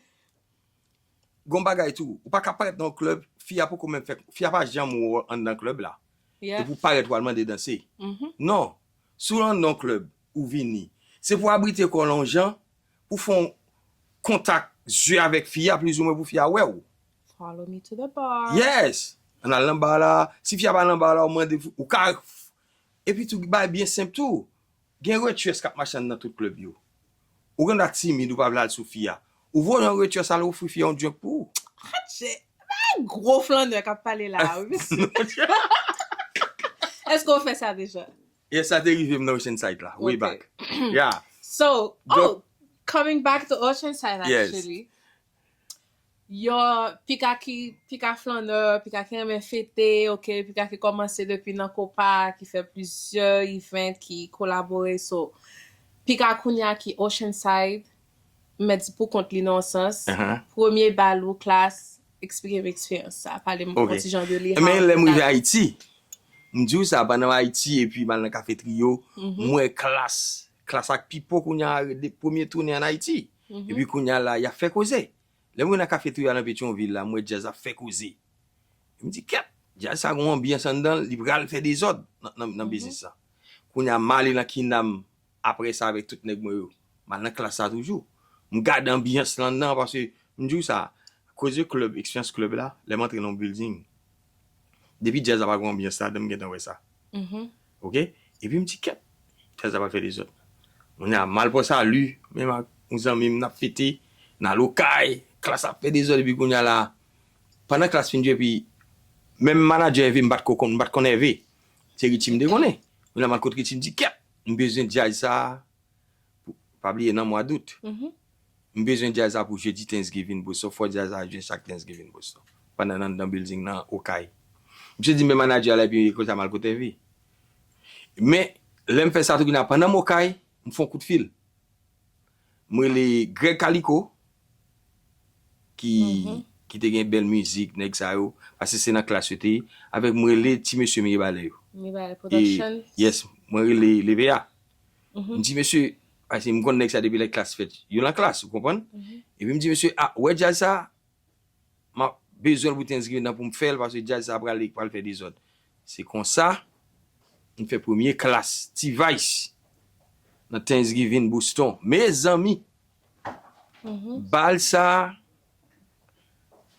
gon bagay tou, ou pa ka parèt nan klèb, fi a poko menm fè, fi a pa janm wè w anndan klèb la. Yeah. Epi w parèt w al mande danse. Mhm. Non. Si w anndan klèb, ou vini. Se pou w abrite kò w lan jan, pou fè yon kontak zye avèk fi a, plizoumwen pou fi a wè w. Follow me to the bar. Yes! Ann al nan ba la. Si fi a pa nan ba la, ou mande, ou ka. Epi tou, bagay byen senp tou. Gen waitress k ap mache anndan tout klèb yo. Ou gen dwa timid, ou pa vle al sou fi a. Ou voye yon waitress al ofri fi a yon drink pou ou. Adje, bay gwo flannè k ap pale la, wi, mesye. Èske w fè sa deja? E sa te rive m nan Oceanside la, way Ok. Back. Yeah. So, Donk- oh, coming back to Oceanside, Yes. Actually. Yo, pika ki, pika flannè, pika ki renmen fete, ok, pika ki kòmanse depi nan kopa, ki fè plizyè event, ki kolabore, so, pika kounye a ki Oceanside, m mèt di pou kont li nan yon sans, Uh-huh. premye bal ou klas, eksplike m eksperyans sa, pale m Ok. yon ti jan de li. Men How lè m that- rive Ayiti, m di w sa, pandan m Ayiti, epi m al nan kafe Trio, Mhm. m wè klas, klas ak Pipo kounye a, de premye tounen ann Ayiti. Mhm. Epi kounye a la, y ap fè koze. Lè m rive nan kafe Trio a nan Petyonvil la, m wè djaz ap fè koze. M di, kèt, djaz sa gon anbyans anndan l, li pral fè dezòd nan, nan, nan Mhm. biznis sa. Kounye a, m ale nan Kinam, apre sa avèk tout nèg mwen yo. M al nan klas sa toujou. M gade anbyans lan anndan, paske m di w sa, koze klèb, eksperyans klèb la, lè m antre nan yon building, depi djaz la pa gen anbyans ladan, m gentan wè sa. Mhm. Ok? Epi m di, kèt, djaz la pral fè dezòd. Kounye a, m al pran sali, menm ak yon zanmi m, n ap fete, n al Okay, klas ap fè dezòd, epi kounye a la, pandan klas fin jwe, epi menm manadjè Ève, m pa t ko konn, m pa t konn Ève. Se Richie m te konnen. Kounye a, m al kot Richie, m di, kèt, m bezwen djaz sa, pou, pa bliye nan mwa dout. Mhm. M bezwen djaz sa pou jedi Thanksgiving Boston. Fò djaz sa jwe chak Thanksgiving Boston. Pandan n anndan building nan Okay. Misye di men manadjè a la epi konsa m al kote Ève. Men, lè m fè sa tou kounye a, pandan m Okay, m fè yon kout fil. M rele Greg Calico, ki, Mhm. ki te gen bèl mizik, nèg sa yo, paske se nan klas yo te ye, avèk m rele ti mesye Mirebalais yo. Mirebalais E, Production. Yes, mwen rele Leve a. Mhm. M di, mesye, paske m konn nèg sa depi lè klas fèt. Yo nan klas, ou konprann? Mhm. Epi m di, mesye, a, ou wè djaz sa? M ap, bezwen l pou Thanksgiving nan pou m fè l, paske djaz sa pral, pral fè dezòd. Se konsa, m fè premye klas T-Vice nan Thanksgiving Boston. Mezanmi, bal sa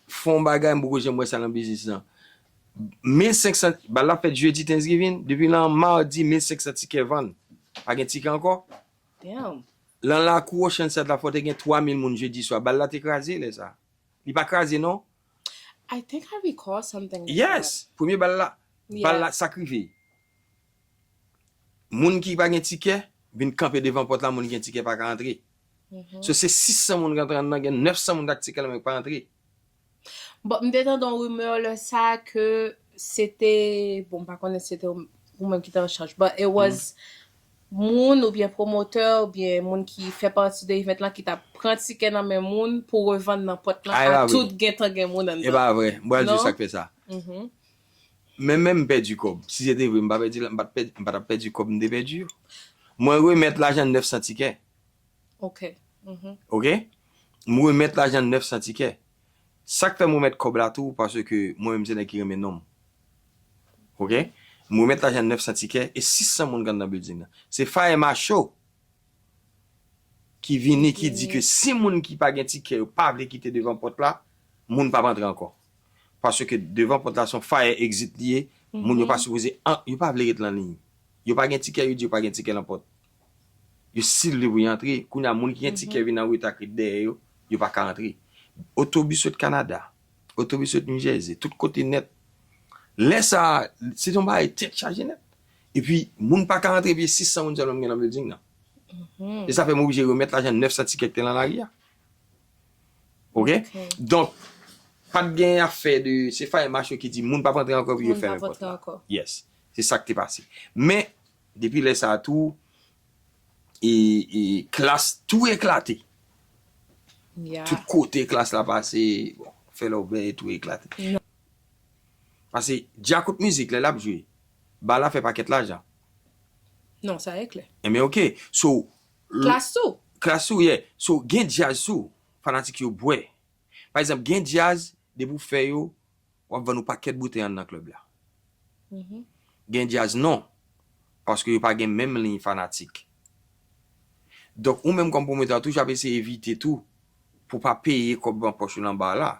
fè yon bagay m poko janm wè sa nan biznis lan. Mil senk san, bal la fèt jedi Thanksgiving, depi lan madi mil senk san tikè vann. Pa gen tikè ankò. Damn. Lan lakou Oceanside la, fò te gen twa mil moun jedi swa. Bal la te kraze lè sa. Li pa kraze non. I think I recall something like Yes, premye bal la. Yeah. Bal la, sa k rive. Moun ki pa gen tikè vin kanpe devan pòt la, moun ki gen tikè pa ka antre. Mhm. So se sis san moun k antre anndan, gen nèf san moun k ak tikè la men k pa antre. Bon, m te tande yon rimè lè sa ke se te, bon, m pa konnen si se te ou ou menm ki te an chaj, but it was moun oubyen pwomotè oubyen moun ki fè pati de event lan ki t ap pran tikè nan men moun pou revann nan pòt lan Ay, la, a wi. Tout gentan gen moun E anndan. pa vre, m pral di w Non. sa k fè sa. Mhm. Men menm m pèdi kòb. Si se te vre, m pa pèdi, m pa t pèdi, m pa t ap pèdi kòb, m te pèdi yo. Mwen remèt lajan nèf san tikè. Ok. Mhm. Ok? M remèt lajan nèf san tikè. Sa k fè m remèt kòb la tou, paske mwen menm se nèg ki renmen non m. Ok? M remèt lajan nèf san tikè e sis san moun k anndan building nan. Se Fire Macho ki vini, ki di ke si moun ki pa gen tikè yo pa vle kite devan pòt la, moun p ap antre ankò. Paske devan pòt la se yon fire exit li ye, moun yo pa sipoze an, yo pa vle ret lan liy. Yo pa gen tikè, yo di yo pa gen tikè lan pòt. Yo still dwe pou yo antre. Kounye a, moun ki gen tikè vin an reta k ret dèyè yo, yo pa ka antre. Otobis sot Kanada, otobis sot New Jersey, tout kote nèt. Lè sa, se te yon bagay tèt chaje nèt. Epi, moun pa ka antre, epi sis san moun sèlman m gen nan building nan. E sa fè m oblije remèt lajan nèf san tikè ki te lan lari a. Ok? Donk, pa t gen afè de, se Fire Macho ki di moun p ap antre ankò pou yo Moun p fèmen ap pòt antre la. Ankò. Yes. Se sa k te pase. Men, depi lè sa a tou, e, e klas tou eklate. Yeah. Tout kote klas la pase, bon, fè lòbè tou eklate. Non. Paske Djakout Mizik, lè l ap jwe, bal la fè pakèt lajan. Non, sa e klè. Enben, ok. So, Klas tou. Klas tou, yeah. So, gen djaz tou, fanatik yo bwè. Pa egzanp, gen djaz, depi w fè yo, w ap vann yon pakèt boutèy anndan klèb la. Mhm. Gen djaz non, paske yo pa gen menm liy fanatik. Donk, ou menm kòm pwomotè, w toujou ap eseye evite tou pou pa peye kòb nan pòch ou nan bar la.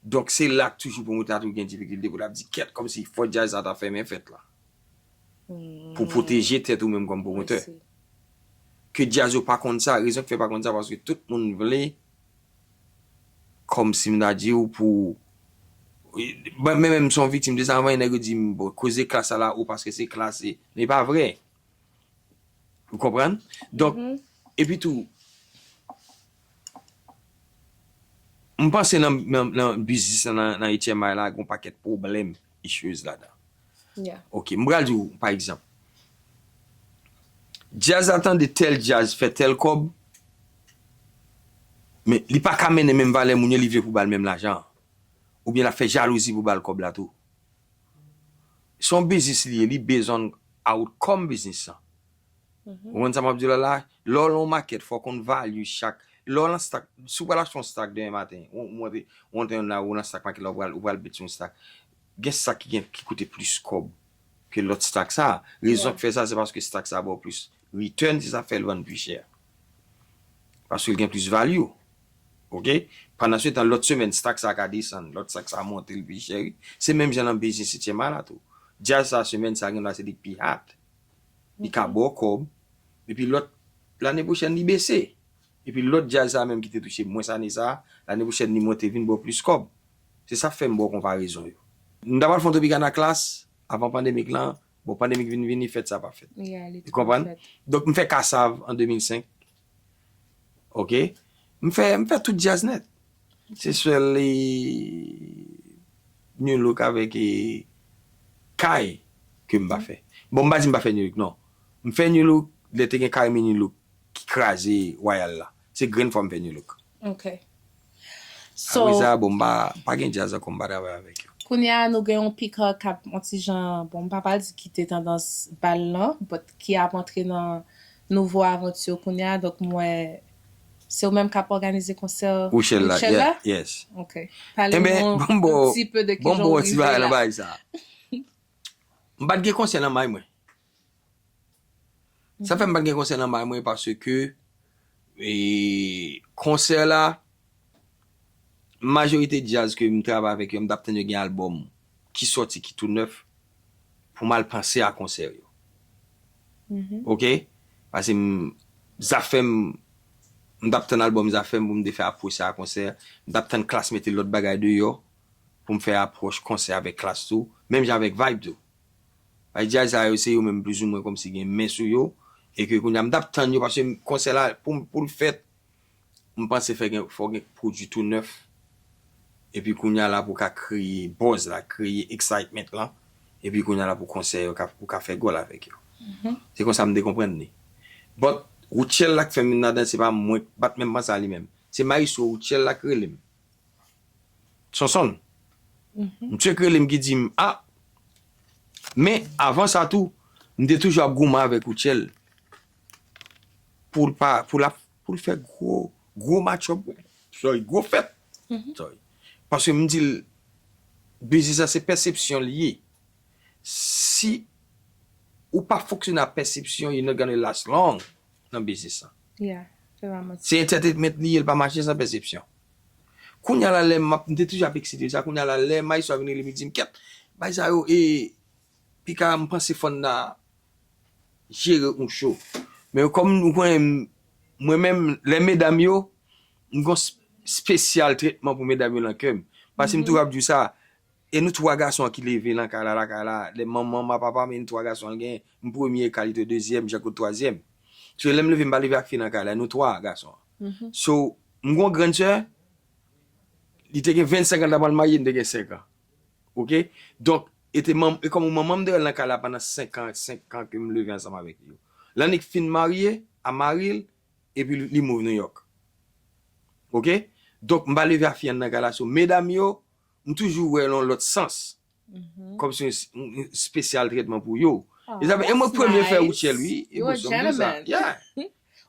Donk, se la k toujou pwomotè a toujou gen difikilte pou l ap di kèt kòmsi fò djaz sa ta fèmen fèt la. Pou pwoteje tèt ou menm kòm pwomotè. I see. Ke djaz yo pa konn sa, rezon k fè pa konn sa, paske tout moun vle, kòmsi m ta di w pou, mwen menm se yon viktim de sa, anvan nèg yo di m, bon, koze klas sa la, ou paske se klas, se, men pa vre. Ou konprann? Donk, epi tou, m panse nan, nan, nan biznis lan, nan, nan H M I la, gen yon pakèt pwoblèm, issues ladan. Yeah. Ok, m pral di w, pa egzanp, djaz la tande tèl djaz fè tèl kòb, men li pa ka mennen menm valè moun yo, li vle pou ba l menm lajan an. Oubyen l ap fè jalouzi pou ba l kòb la tou. Se yon biznis li ye, li based on outcome biznis lan. Ou konn sa m ap di w la la? Lè w lan yon makèt, fò w konn value chak. Lè w lan stock, si w pral achte yon stock demen maten, ou, ou monte, ou monte yon la, ou lan stock market la, ou pral, ou pral bet sou yon stock. Gen stock ki gen, ki koute plis kòb ke lòt stock sa. Rezon k fè sa, se paske stock sa ba w plis return, se sa fè l vann pi chè. Paske l gen plis value. Ok? Pandan se tan, lòt semèn, stock sa ka desann, lòt stock sa monte, l pi chè, wi. Se menm jan nan biznis setyèm a la tou. Djaz sa, semèn sa, gen dwa se li k pi hot. Li ka ba w kòb. Epi lòt, lane pwochèn, li bese. Epi lòt djaz sa menm ki te touche mwens ane sa, lane pwochèn, li monte vin ba w plis kòb. Se sa k fè m ba w konparezon yo. M ta pral fè yon Tropicana Class avan pandemik lan, bon, pandemik vin vini, fèt sa pa fèt. Yeah, li Ou konprann? Donk, m fè Kassav an de mil senk. Ok? M fè, m fè tout djaz nèt. Se sèl, e, Nu Look avèk, e, Kay ke m pa fè. Bon, m pa di m pa fè Nu Look, non. M fè Nu Look, lè te gen Carimi Nu Look ki kraze Royal la. Se grenn fwa m fè Nu Look. Ok. So, apre sa, bon, m pa, pa gen djaz ankò, m pa travay avèk yo. Kounye a, nou gen yon Pika k ap yon ti jan, bon, m pa pral di kite tandans bal lan, but ki ap antre nan nouvo avanti yo kounye a, donk m wè Se ou menm k ap òganize konsè Routchelle la, Routchelle la? Yeah, yes. Ok. Pale Enben, nou bon, bon, un petit peu de bon, kijan bon, ou ti rive bagay nan la. Bagay sa. M pa t gen konsè nan may mwen. Sa fè m pa t gen konsè nan may mwen paske e, konsè la, majorite djaz ke m travay avèk yo, m t ap tann yo gen albòm ki sòti, ki tou nèf, pou m al panse a konsè yo. Mhm. Ok? Paske m, zafè m, m t ap tann albòm zafè m pou m te fè apwòch sa a konsè. M t ap tann Klass mete lòt bagay deyò pou m fè apwòch konsè avèk Klass tou. Menm jan avèk Vibe tou. Bay djaz sa yo, se yo menm plizoumwen kòmsi gen men sou yo. E ke kounye a, m t ap tann yo, paske konsè la, pou, pou l fèt, m panse fè gen, fò gen pwodui tou nèf. Epi kounye a la pou ka kreye buzz la, kreye excitement lan. Epi kounye a la pou konsè yo, ka, pou ka fè gòl avèk yo. Se konsa m te konprann li. But, Routchelle la k fè m vin ladan, se pa mwen, pa t menm panse a li menm. Se maestro Routchelle la k rele m. Sonson. Misye k rele m ki di m, ah, men avan sa tou, m te toujou ap goumen avèk Routchelle. Pou l pa, pou l ap, pou l fè gwo, gwo match up, sorry, gwo fèt. Sorry. Paske m di l, biznis la se pèsepsyon li ye. Si ou pa fonksyone ak pèsepsyon, you're not gonna last long nan biznis la. Yeah, se vrèman. Se entertainment li ye, l pa mache san pèsepsyon. Kounye a la, lè m ap, m te toujou ap eksite sa, kounye a la, lè maestro a vin rele m, li di m, kèt, bay sa yo, e, pika m panse fò n a jere yon show. Men kòm nou konnen, mwen menm, lè medam yo, m gon s- spesyal tretman pou medam yo nan kè m. Paske m toujou ap di w sa, e nou twa gason ki leve nan kay la, lakay la, lè manman m a papa m, e nou twa gason an gen, m premye, Carlito dezyèm, Jean Claude twazyèm. So lè m leve, m pa leve ak fi nan kay la, nou twa gason. So, m gon grann sè, li te gen vennsenk an, l ta pral marye, m te gen senk an. Ok? Donk, e te manm, e kòm manman m te rele nan kay la pandan senk an, senk an ke m leve ansanm avèk li yo. Lè annik fin marye, a mari l, epi li, li move New York. Ok? Donk, m pa leve a fi an nan kay la. So, medam yo, m toujou wè l yon lòt sans. Kòmsi yon s- yon, yon spesyal tretman pou yo. E sa fè, e mwen k premye fè Routchelle, wi. E You're a bosonm di sa. Gentleman. Yeah.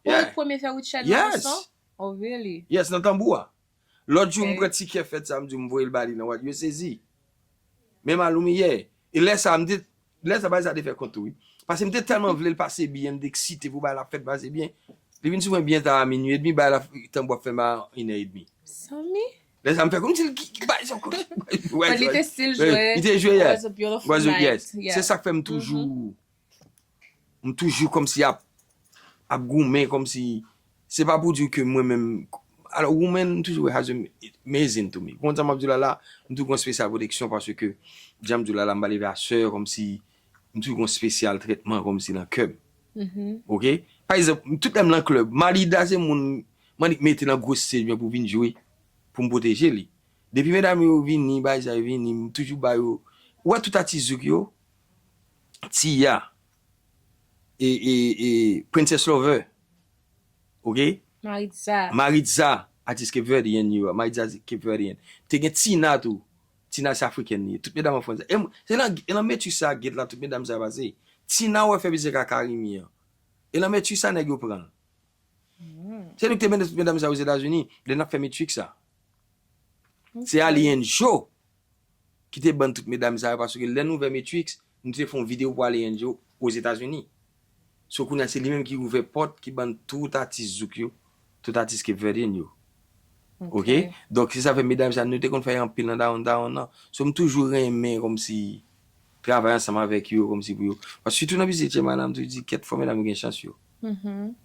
Ou ki premye fè Routchelle nan Yes. Leson? Oh, really? Yes, nan tanbou a. Lòt jou, m Ok. pran tikè fèt sa, m di, m voye l ba li nan wad. Yo sezi. Men Maloumi, yeah. E lè sa, m te, lè sa, bagay sa te fè kont tou, wi. Paske m te tèlman vle l pase byen, m te eksite pou bagay la fèt pase byen. Li vin sou mwen byen ta a minui edmi, bagay la tanbou ap fèmen a inè edmi. Sami? Lè sa, m fè kòmsi l ki, ki bay sa kòmsi. But li te still Wi, jwe. Li te jwe, yeah. It was a beautiful Was a- night. yes. Yeah. Se sa k fè m toujou, m toujou kòmsi ap, ap goumen, kòmsi, se pa pou di ke mwen menm, alò, woman, m toujou wè has a amazing to me. Konn sa m ap di w la la, m toujou gon spesyal pwoteksyon paske, jan m di w la la, m pa leve a sè, kòmsi, m toujou gon spesyal tretman, kòmsi nan kè m. Ok? Pa egzanp, tout lè m nan klèb, Malida se moun m annik mete nan gwo stage mwen pou vin jwe, pou m pwoteje li. Depi medam yo vini, bay sa yo vini, m toujou ba yo. Ou wè tout atis zouk yo, Tia, e, e, e Princess Lover, ok? Maritza. Maritza, atis Cape Verdean yo, Maritza Cape Verdean. Te gen Tina tou. Tina se afrikèn li ye. Tout medam an Frans. E m- se nan, e nan Matrix sa, get la, tout medam sa yo pase. Tina wè fè biznis ak Karimi an. E nan Matrix sa nèg yo pran l. Se nou ki te mennen tout medam sa yo Ozetazini, lè n ap fè Matrix sa. Se Alien Joe ki te ban tout medam sa yo, paske lè nou ouvè Matrix, nou te fè yon videyo pou Alien Joe Ozetazini. So kounye a se li menm ki ouvè pòt, ki ban tout atis zouk yo, tout atis Cape Verdean yo. Ok? Donk se sa fè medam sa, nou te konn fè anpil nan downtown nan. So m toujou renmen kòmsi travay ansanm avèk yo, kòmsi pou yo. Paske sitou nan biznis Jemana, m toujou di, kèt, fò medam yo gen chans yo.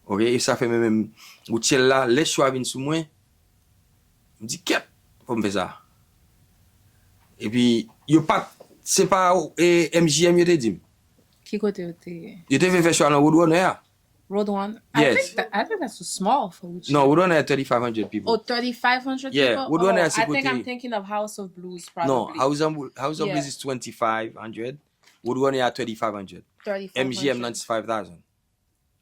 Ok? E sa fè mwen menm, Routchelle la, lè cho a vin sou mwen, m di, kèt, fò m fè sa. Epi, yo pa, se pa e, M J M yo te di m. Ki kote yo te ye? Yo te vle fè cho a nan Roadrunner a. Roadrunner? I Yes. think that, I think that's too small for Routchelle. No, Roadrunner a thirty-five hundred people. Oh, thirty-five hundred Yeah, people? Roadrunner Oh, a se I think kote- I'm thinking of House of Blues, No, probably. House of, House of Yeah. Blues is twenty-five hundred. Roadrunner a thirty-five hundred. Thirty-five hundred. M J M nan is five thousand.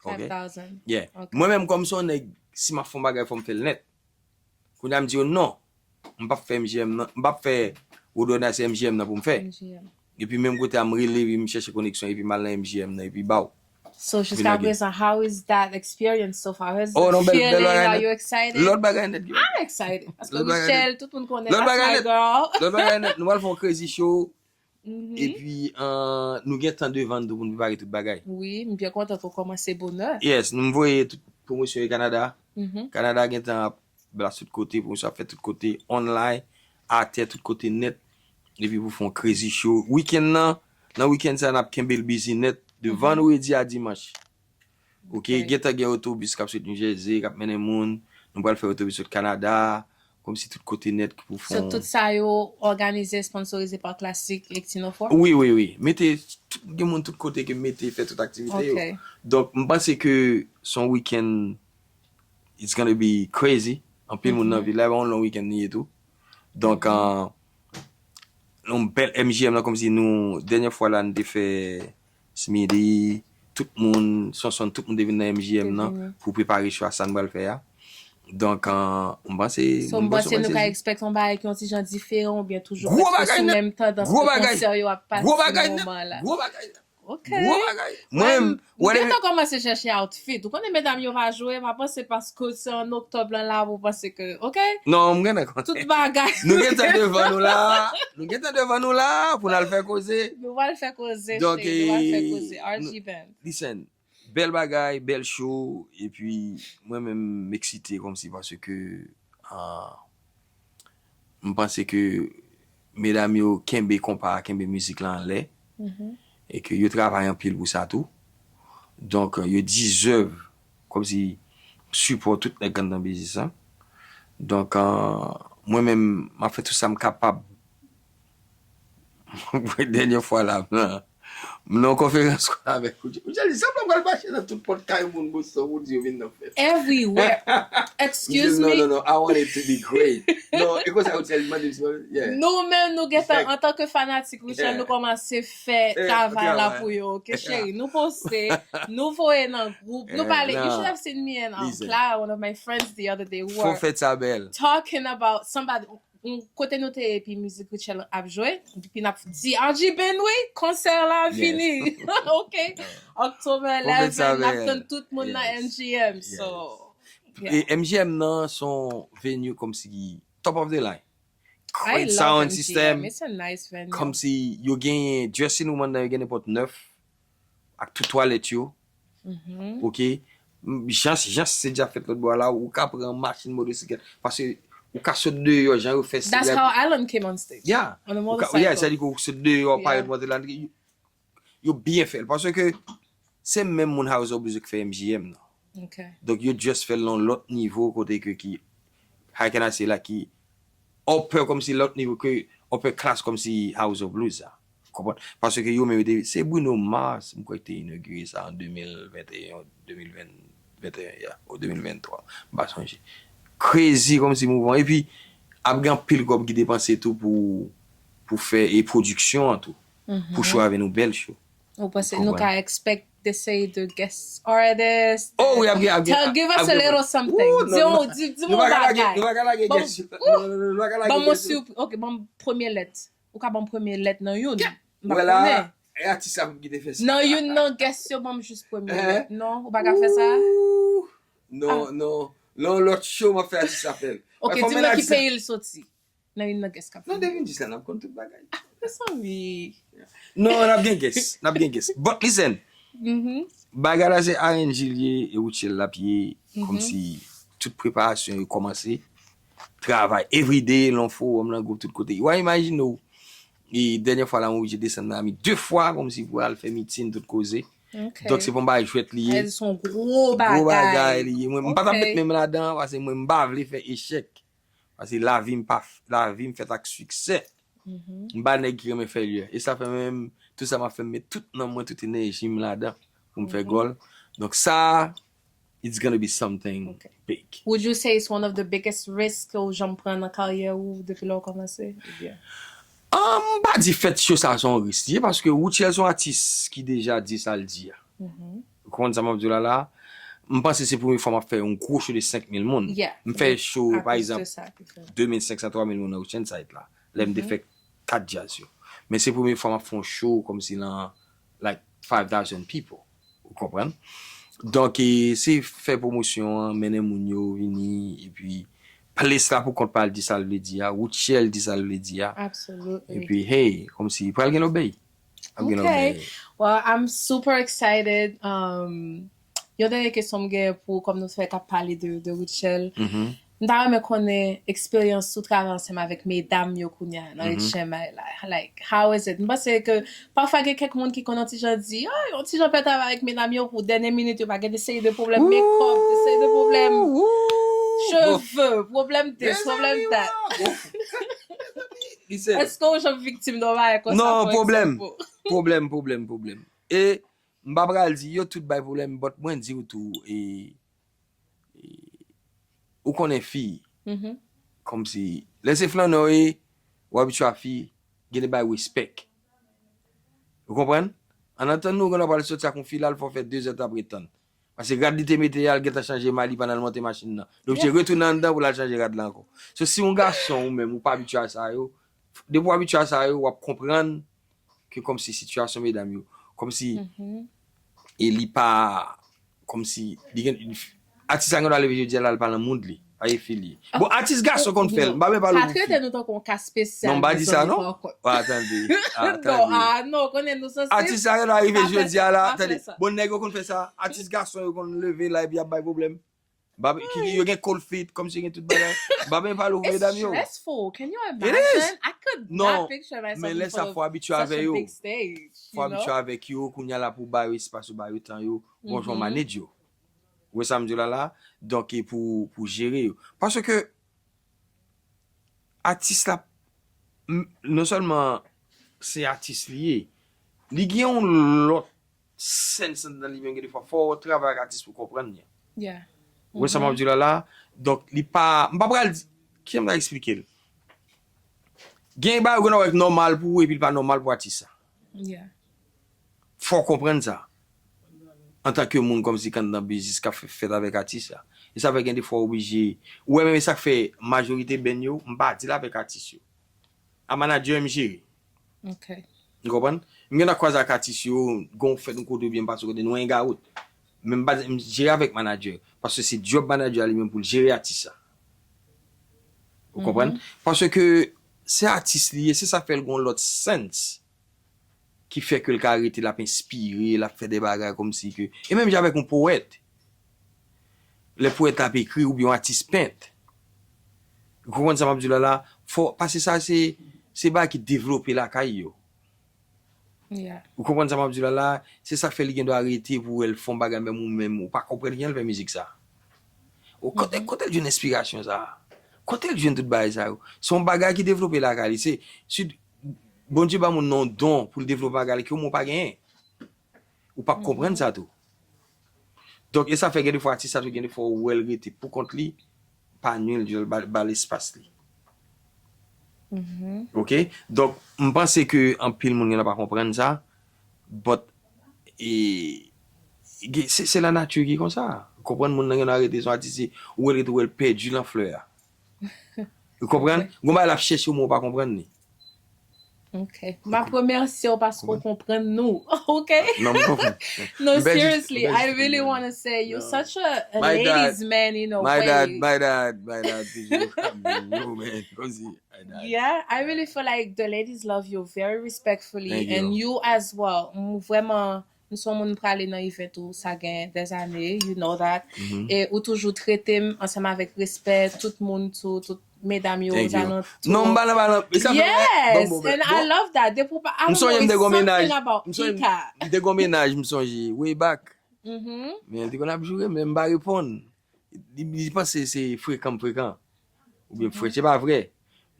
Ok? Five thousand. Yeah. Ok. Mwen menm kòm se yon nèg, si m ap fè yon bagay, fò m fè l nèt. Kounye a m di yo non, m p ap fè M J M nan, m p ap fè Roadrunner se M J M nan pou m fè. M J M. Epi menm kote a m rele, epi m chèche koneksyon, epi m al nan M J M nan, epi baw. So, jiska prezan, how is that experience so far? How is the feeling? Are you excited? Lòt bagay nèt. I'm excited. Paske Rutshelle, tout moun konnen, that's my girl. Lòt bagay nèt. Nou pral fè yon crazy show. Epi, uh, nou gen tan devan n tou pou n prepare tout bagay. Wi, m byen kontan pou kòmanse bonè. Yes, nou voye tout pwomosyon yo Kanada. Kanada gen tan ap blast tout kote, pwomosyon ap fèt tout kote, online, atè, tout kote nèt. Epi pou fè yon crazy show. Weekend nan, nan weekend sa, n ap kenbe l busy nèt. De vandredi a dimanch. Ok, gentan gen otobis k ap sot New Jersey, k ap mennen moun. Nou pral fè otobis sot Kanada. Kòmsi tout kote nèt pou fè yon... So, tout sa yo òganize, sponsorize pa Classic e Tino Four? Wi, wi, wi. Mete, tout, gen moun tout kote ke mete fè tout aktivite yo. Donk, m panse ke se yon weekend, it's gonna be crazy. Anpil moun nan vil la, e pa yon long weekend li ye tou. Donk, uh, yon bèl M J M nan, kòmsi nou, dènyè fwa la, nou te fè Smitty, tout moun, Sonson, tout moun te vin nan M J M nan pou prepare show a sa n pral fè a. Donk, uh, m panse... So, m panse nou ka expect yon bagay ki yon ti jan diferan oubyen toujou prèske sou menm tandans ke konsè yo ap pati nan moman la? Gwo bagay nèt. Ok. Gwo bagay. Mwen, m gentan kòmanse chèche outfit. Ou konnen medam yo pa jwe, pa panse paske se an oktòb lan la pou panse ke, ok? Non, m gentan konn. Tout bagay. Nou gentan devan nou la. Nou gentan devan nou la pou n al fè koze. Nou pral fè koze, cheri. Nou pral fè koze. R G Band. Listen, bèl bagay, bèl show, epi mwen menm m eksite kòmsi paske, ah, m panse ke medam yo kenbe konpa a, kenbe mizik la anlè, e ke yo travay anpil pou sa tou. Donk, yo deserve kòmsi sipò tout nèg k anndan biznis lan. Donk, ah, mwen menm, m ap fè tout sa m kapab. Dènyè fwa la, m nan, m nan yon konferans kòl avèk Rutshelle. Rutshelle di, sa m pral mache nan tout pòt kay moun Boston pou di yo vin nan fèt. Everywhere. Excuse me? Non, non, non, I want it to be great. Non, e konsa Rutshelle mande m si mwen, yeah. Nou menm, nou gentan, antanke fanatik Rutshelle, nou kòmanse fè travay la pou yo, ok, cheri? Nou poste, nou voye nan gwoup, nou pale. You should have seen me and, um, Clara, one of my friends, the other day. We were talking about somebody, yon kote nou te ye, epi mizik Rutshelle ap jwe, epi n ap di R G Band, wi, konsè la vini. Ok. October eleven, n ap tann tout moun nan M G M. So, e M G M nan se yon venue kòmsi top of the line. Great sound system. It's a nice venue. Kòmsi yo genyen dressing room nan, yo gen nenpòt nèf ak tout twalèt yo. Ok. Jan, jan se dja fèt lòt bò a la, ou ka pran machin, motosiklèt, paske ou ka sot deyò, jan yo fè... That's how Alan came on stage. Yeah. On a motorcycle. Yeah, sa di ke ou sot deyò, pa yo monte la, yo, yo byen fè l, paske se menm moun House of Blues yo ki fè M G M nan. Ok. Donk, yo just fè l nan lòt nivo, kote ke ki, how can I say, like, ki upper, kòmsi lòt nivo ke upper class, kòmsi House of Blues sa. Konprann? Paske yo menm yo te, se Bruno Mars, m kwè ki te inogire sa an de mil venteyen, de mil ven, venteyen, yeah, ou de mil venntwa, m pa sonje. Crazy kòmsi mouvman. Epi, ap gen anpil kòb ki depanse tou pou, pou fè e pwodiksyon an tou. Pou show a vin yon bèl show. Ou panse nou ka expect de seri de guest artist? Oh, wi, ap gen, ap gen. Tell, give us a little something. Di yon, di, di m yon bagay. Nou pa ka lage guest. Non, non, non, nou pa ka lage guest. Ban m yon surprise. Ok, ban m premye lèt. Ou ka ban m premye lèt nan youn. M pa konnen. E atis la pou ki te fè sa. Nan youn nan guest yo, ban m jis premye lèt. Non, ou pa ka fè sa? Non, non. Nan yon lòt show, m ap fè atis la fè l. Ok, di m nan ki peyi l soti. Nan youn nan guest k ap vini. Non, de mil dis la, n ap konn tout bagay. Mezanmi. Non, n ap gen guest. N ap gen guest. But listen, bagay la se R N G l ye, e Rutshelle l ap ye, kòmsi tout preparasyon yo kòmanse. Travay everyday, nan fowòm, nan gwoup, tout kote. Wa imajine w, e dènyè fwa la, mwen oblije desann Miami de fwa, kòmsi pou al fè mitin, tout koze. Donk, se pa yon bagay jwèt li ye. Se yon gwo bagay. Gwo bagay li ye. Mwen, m pa t ap met men m ladan, paske mwen, m pa vle fè echèk. Paske lavi m pa f-, lavi m fèt ak siksè. M pa nèg ki renmen fè lye. E sa fè menm, tout sa m ap fè, m met tout nanm mwen, tout enèji m ladan pou m fè gòl. Donk sa, it's gonna be something big. Would you say it's one of the biggest risks ke w janm pran nan karyè ou depi lè w kòmanse? Oubyen? Ah, m pa di fèt show sa se yon risk li ye, paske Rutshelle se yon atis ki deja di sa l di a. Ou konprann sa m ap di w la la? M panse se premye fwa m ap fè yon gwo show de senk mil moun. M fè show, pa egzanp, de mil senk san, twa mil moun nan Oceanside la. Lè m te fè kat djaz yo. Men se premye fwa m ap fè yon show kòmsi nan, like, five thousand people. Ou konprann? Donk, e, se fè pwomosyon an, mennen moun yo vini, epi plis la pou kont pa l di sa l vle di a, Rutshelle di sa l vle di a. Absolutely. Epi, hey, kòmsi, pral gen lòt bèy. Ap gen lòt Okay. bèy. Well, I'm super excited. Um, yon dènye kesyon m gen pou, kòm nou fè k ap pale de, de Rutshelle. Mhm. M ta renmen konnen eksperyans ou travay ansanm avèk medam yo kounye a nan H M I la. Like, how is it? M panse ke pafwa gen kèk moun ki konn yon ti jan di, oh, yon ti jan pè travay avèk medam yo pou dènye minit yo pa gen de seri de pwoblèm makeup, de seri de pwoblèm cheve, pwoblèm this, pwoblèm that. Listen, Èske ou janm viktim de yon bagay konsa? Non, for pwoblèm. Example? Pwoblèm, pwoblèm, pwoblèm. E m pa pral di yo tout bay pwoblèm, but mwen di w tou, e, e, ou konnen fi, Mhm. kòmsi, lè se flannè w ye, w abitye a fi, gen de bay respect. Ou konprann? An atandan ou gen dwa pral soti ak yon fi la, l fè w fè de zè t ap ret tann. Paske rad li te mete a, l gentan chanje may, li pa nan l monte machin nan. Li oblije retounen anndan pou l al chanje rad la ankò. So, si yon gason ou menm, ou pa abitye a sa yo, depi w abitye a sa yo, w ap konprann ke kòmsi sitiyasyon medam yo, kòmsi, Mhm. e li pa, kòmsi, li gen, atis la gen dwa leve jodi a la, li pa nan mood li. Pa ye fi li. Bon, atis gason konn fè l, m pa menm pale Pa pou trete fi. Nou tankou yon ka espesyal. Non, m pa di sa, Mezanmi, non. poko. Ah, tande, ah, Non, tande. Ah, non, konnen nou sanse. Atis la gen dwa rive Pa fè jodi sa, a la, pa fè tande. Sa. Bon, nèg yo konn fè sa. Atis gason yo konn leve la epi y ap bay pwoblèm. Ba, ki, yo gen cold feet, kòmsi yo gen tout bagay. M pa menm pale pou It's medam yo. Stressful. Can you It imagine? Is. I could Non. Not picture myself Men lè in sa front fò of abitye such avè a yo. Big stage. Fò You know? Abitye avèk yo, kounye a la pou ba yo espas yo, ba yo tan yo, gon jan Mhm. Manage yo. Ou wè sa m di w la la? Donk, e pou, pou jere yo. Paske atis la, m- non sèlman se atis li ye, li gen yon lòt sens anndan li menm, gen defwa fò w travay ak atis pou konprann li. Yeah. Ou wè sa m ap di w la la? Donk, li pa, m pa pral di, kijan m ta eksplike l? Gen bagay ou gen dwa wè k nòmal pou ou epi l pa nòmal pou atis sa. Yeah. Fò w konprann sa. Antanke moun kòmsi k anndan biznis k ap fè- fèt avèk atis la. E sa fè gen defwa w oblije. Ou wè menm e sa k fè majorite band yo, m pa di l avèk atis yo. A manager m jere. Okay. Ou konprann? M gen dwa kwaze ak atis yo, gon fèt yon kote oubyen m pase kote, nou hang out. Men m pa m jere avèk manager. Paske se djòb manager a li menm pou l jere atis sa. Ou konprann? Paske se atis li ye, se sa fè l gon lòt sens ki fè ke l ka rete, l ap enspire, l ap fè de bagay kòmsi ke. E menm jan avèk yon powèt. Lè powèt la ap ekri oubyen yon atis pent. Ou konprann sa m ap di w la la? Fò, paske sa se, se bagay ki devlope lakay yo. Yeah. Ou konprann sa m ap di w la la? Se sa k fè li gen dwa rete pou wè l fè yon bagay menm ou menm ou pa konprann kijan l fè mizik sa. Ou kote, kote l jwenn enspirasyon sa? Kote l jwenn tout bagay sa yo? Se yon bagay ki devlope lakay li. Se, si Bondye ba moun nan yon don pou l devlope bagay li ke ou menm ou pa genyen. Ou p ap konprann sa tou. Donk, e sa fè gen defwa atis sa tou, gen defwa ou wè l rete pou kont li, pa nwi l, ba, ba l espas li. Mhm. Ok? Donk, m panse ke anpil moun gen dwa pa konprann sa, but, e, gen- se, se lanati ki konsa. Konprann moun nan gen dwa rete se yon atis, se, ou wè l rete, ou wè l pèdi lan flè a. Ou konprann? Gon bagay l ap chèche ou, men ou pa konprann li. Ok. M ap remèsye w paske w konprann nou. Ok? Non, m konprann. No, M pèdi- seriously, m pèdi I really konprann. Want to say you're No. Such a, a My dad, ladies man in a my way. Dad, my dad, my dad, toujou. Yo, man, kòmsi, my dad. Yeah, I really feel like the ladies love you very respectfully Thank you. And you as well. M vrèman, m se yon moun prale nan event ou sa gen des années, you know that. Mhm. E ou toujou trete m ansanm avèk respè, tout moun tou, tout medam yo Thank you. ozalantou. Non, m pa nan, pa nan. E sa fè, Yes, bon, bon, and I bon. love that. Depi w pa, I M don't know, sonje m te it's gon mennaj. Something about M sonje Pika. m te gon mennaj, m sonje, way back. Mhm. Men l te konn ap joure, men m pa reponn. Li, li panse se frekan m frekan. Oubyen fresh, se pa vre.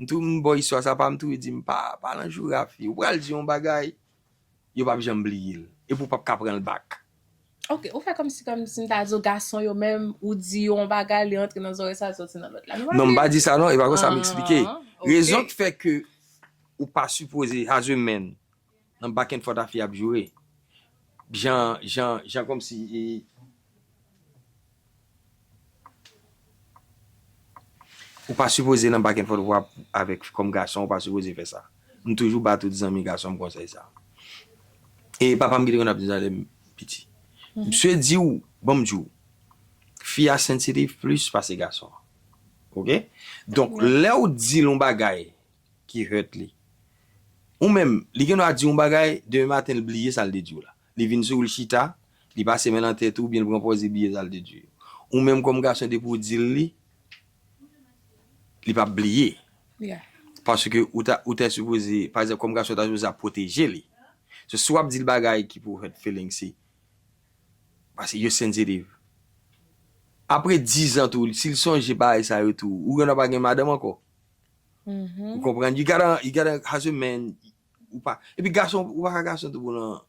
M tou, m bò istwa sa pa, m tou di m pa, pa nan joure a fi. Ou pral di yon bagay, yo p ap janm bliye l. Epi ou p ap ka pran l back. Ok, ou fè kòmsi, kòmsi m ta di w gason yo menm, ou di yo yon bagay, li antre nan zòrèy sa, soti nan lòt la. Nou pa Non, m pa gen- di sa non, e pa konsa m Ah, eksplike. ok. Rezon k fè ke ou pa sipoze, as a man, nan back and forth a fi ap joure. Jan, jan, jan kòmsi, e, ou pa sipoze nan back and forth ou ap avèk kòm gason, ou pa sipoze fè sa. M toujou ba tout zanmi gason m konsèy sa. E papa m ki te konn ap di sa lè m piti. Msye di w, ban m di w, fi a sensitive plis pase gason an. Oke? Donk, lè w di l yon bagay ki hurt li, ou menm, li gen dwa di yon bagay, demen maten l bliye sa l te di w la. Li vin sou w, l chita, li pase men nan tèt ou, oubyen l pran pòz, li bliye sa l te di w. Ou menm kòm gason, depi w di l li, li p ap bliye. Paske ou ta, ou ta sipoze, pa egzanp, kòm gason, ou ta sipoze ap pwoteje li. So, si w ap di l bagay ki pou hurt feeling, se paske yo sensitive. Apre diz an tou, si l sonje bagay sa yo tou, ou gen dwa pa gen madanm ankò. Ou konprann? You gotta, you gotta, as a man, ou pa, epi gason, ou pa ka gason tou pou nan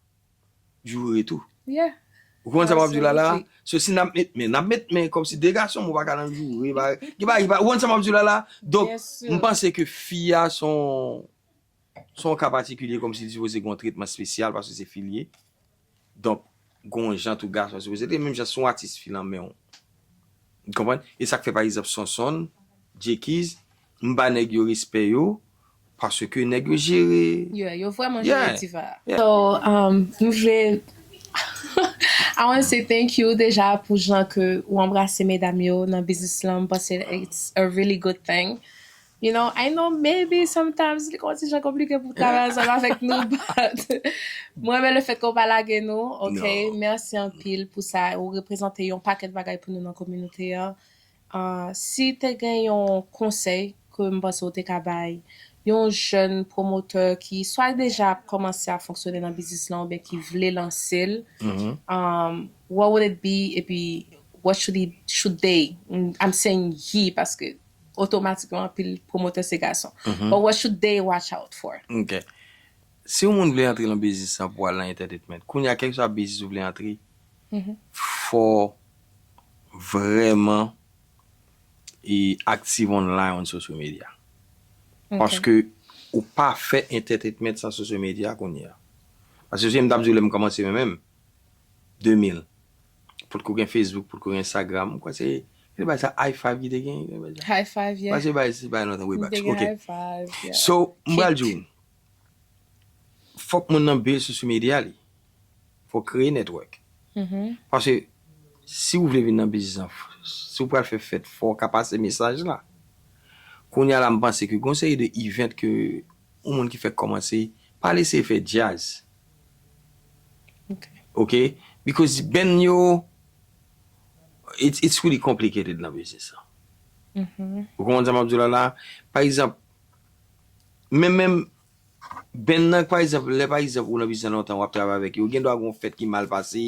joure tou. Ou konprann sa m ap di w la la? So, si n ap met men, n ap met men kòmsi de gason, men ou pa ka nan joure, pa, gen bagay ki pa, ou konprann sa m ap di w la la? Donk, m panse ke fi a se yon, se yon ka patikilye, kòmsi li sipoze gen yon tretman espesyal paske se fi l ye. Donk, gen yon jan tou gason sipoze te, menm jan se yon atis fi nan men w. Ou konprann? E sa k fè, pa egzanp, Sonson, Jekiz, m ba nèg yo respè yo, paske nèg yo jere. Yeah, yo vrèman jere diva a. So, um, m vle, I wanna say thank you deja pou jan ke ou anbrase medam yo nan biznis lan. M panse it's a really good thing. You know, I know maybe sometimes li konn ti jan konplike pou travay ansanm avèk nou, but mwen renmen le fèt ke w pa lage nou, oke? Mèsi anpil pou sa. Ou reprezante yon pakèt bagay pou nou nan kominote a. Ah, si te gen yon konsèy ke m panse w te ka bay yon jèn pwomotè ki swa deja ap kòmanse ap fonksyone nan biznis lan oubyen ki vle lanse l, um, what would it be? Epi, what should he, should they, I'm saying he, paske otomatikman anpil pwomotè se gason. But what should they watch out for? Ok. Si yon moun vle antre nan biznis lan pou al nan entertainment, kounye a, kèlkeswa biznis ou vle antre, fò vrèman e aktive online on social media. Paske ou pa fè entertainment san social media kounye a. Paske si m t ap di w lè m kòmanse mwen menm, de mil, potko gen Facebook, potko gen Instagram, m kwè se, se bay sa i five ki te gen, i five, yeah. Paske bay, se bay lontan, way back. Ok. So, m pral di w, fòk moun nan build social media li. Fò w kreye network. Paske si w vle vin nan biznis lan, si w pral fè fèt, fò w ka pase mesaj la. Kounye a la, m panse ke gon seri de event ke yon moun ki fèk kòmanse, pa l eseye fè djaz. Ok? Because band yo, it's, it's really complicated nan biznis lan. Ou konprann sa m ap di w la la? Pa egzanp, menm, menm, band nan, pa egzanp, lè pa egzanp ou nan biznis lan lontan, w ap travay avèk yo, gen dwa gen yon fèt ki mal pase,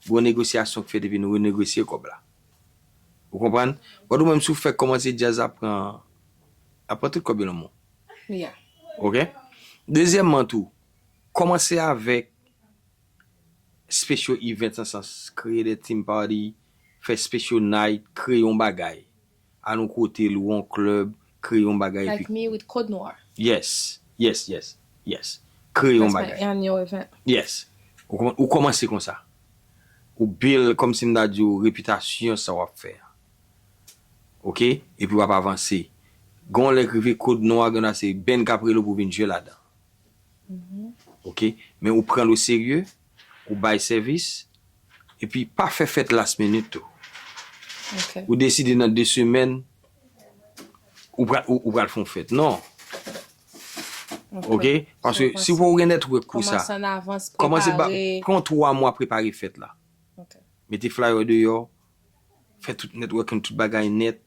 gen yon negosyasyon k fèt epi nou renegosye kòb la. Ou konprann? But ou menm si w fèk kòmanse djaz ap pran, ap pran tout kòb yo nan men w. Ok? Dezyèmman tou, kòmanse avèk special events nan sans kreye de team party, fè special night, kreye yon bagay. Al yon kote, lwe yon club, kreye yon bagay. Like me with Code Noir. Yes, yes, yes, yes. Kreye yon bagay. That's my annual event. Yes. Ou kòman-, ou kòmanse konsa. Ou build, kòmsi m ta di w, repitasyon sa w ap fè a. Ok? Epi w ap avanse. Gon lè k rive Code Noir, gen dwa se band k ap rele w pou vin jwe ladan. Ok? Men ou pran l o serye, ou bay sèvis, epi pa fè fèt last minute tou. Ou deside nan de semèn, ou pral, ou, ou pral fè yon fèt. Non. Ok? Paske si w gen network pou sa, kòmanse ba, pran twa mwa prepare fèt la. Mete flyer deyò, fè tout networking, tout bagay nèt,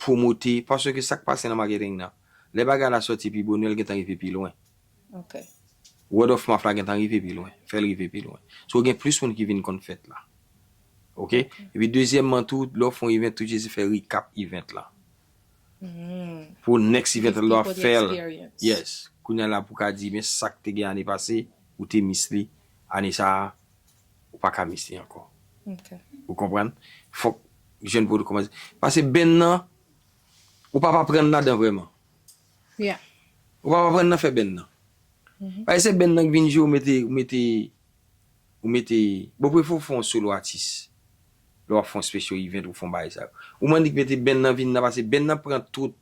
pwomote, paske sa k pase nan marketing nan, lè bagay la sòti pi bonè, l gentan rive pi lwen. Word of mouth la gentan rive pi lwen, fè l rive pi lwen. So, gen plis moun ki vin konn fèt la. Ok? Epi dezyèmman tou, lè w fè yon event, tou jezi fè recap event la. Pou next event la, lè w ap fè l. Yes. Kounye a la pou w ka di, men sa k te gen ane pase, ou te miss li, ane sa a, ou pa ka miss li ankò. Ou konprann? Fòk jèn pwodui kòmanse. Paske band nan, ou p ap aprann ladan vrèman. Ou p ap aprann nan fè band nan. Paske se band nan k vin jwe, ou mete, ou mete, ou mete, bon, prefere w fè yon solo atis. Lè w ap fè yon special event, ou fè yon bagay sa yo. Ou mande k mete band nan vin nan, paske band nan pran tout,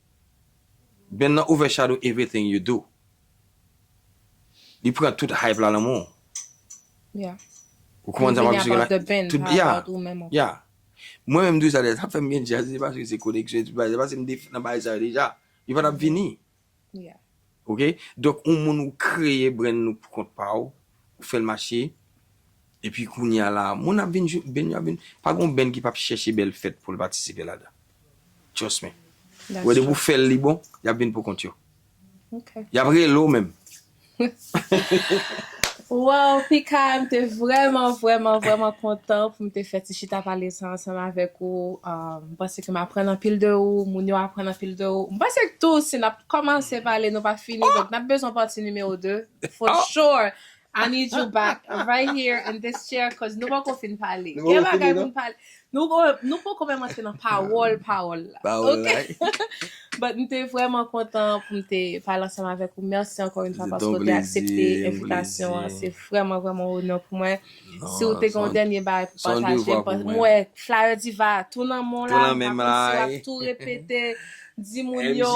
band nan overshadow everything you do. Li pran tout hype la nan men w. Ou konprann sa m ap eksplike la? Tout, yeah, yeah. Mwen menm tou sa, sa fè m gen djaz, se paske se koneksyon, se paske m te nan bagay sa yo deja. Yo pa t ap vini. Ok? Donk, yon moun ou kreye brand nou pou kont pa w, ou fè l mache, epi kounye a la, moun ap vin, band yo ap vin, pa gen yon band ki p ap chèche bèl fèt pou l patisipe ladan. Trust me. Ou wè depi w fè l li bon, y ap vin pou kont yo. Y ap rele w menm. Wow, Pika, m te vrèman, vrèman, vrèman kontan pou m te fè ti chita pale sa ansanm avèk ou. M panse ke m aprann anpil de ou, moun yo aprann anpil de ou. M panse ke tou, si n ap kòmanse pale, nou pa fini. Donk, n ap bezwen pati nimewo de. For sure. I need you back right here in this chair, cause nou poko fin pale. Gen bagay pou n pale. Nou poko menm antre nan pawòl, pawòl la. Ok? But m te vrèman kontan pou m te pale ansanm avèk ou. Mèsi ankò yon fwa paske w te aksepte envitasyon an. Se vrèman, vrèman yon onè pou mwen. Si w te gen yon dènye bagay pou pataje, m wè Flyer Diva tou nan men w la, m pa konn si w ap tou repete, di moun yo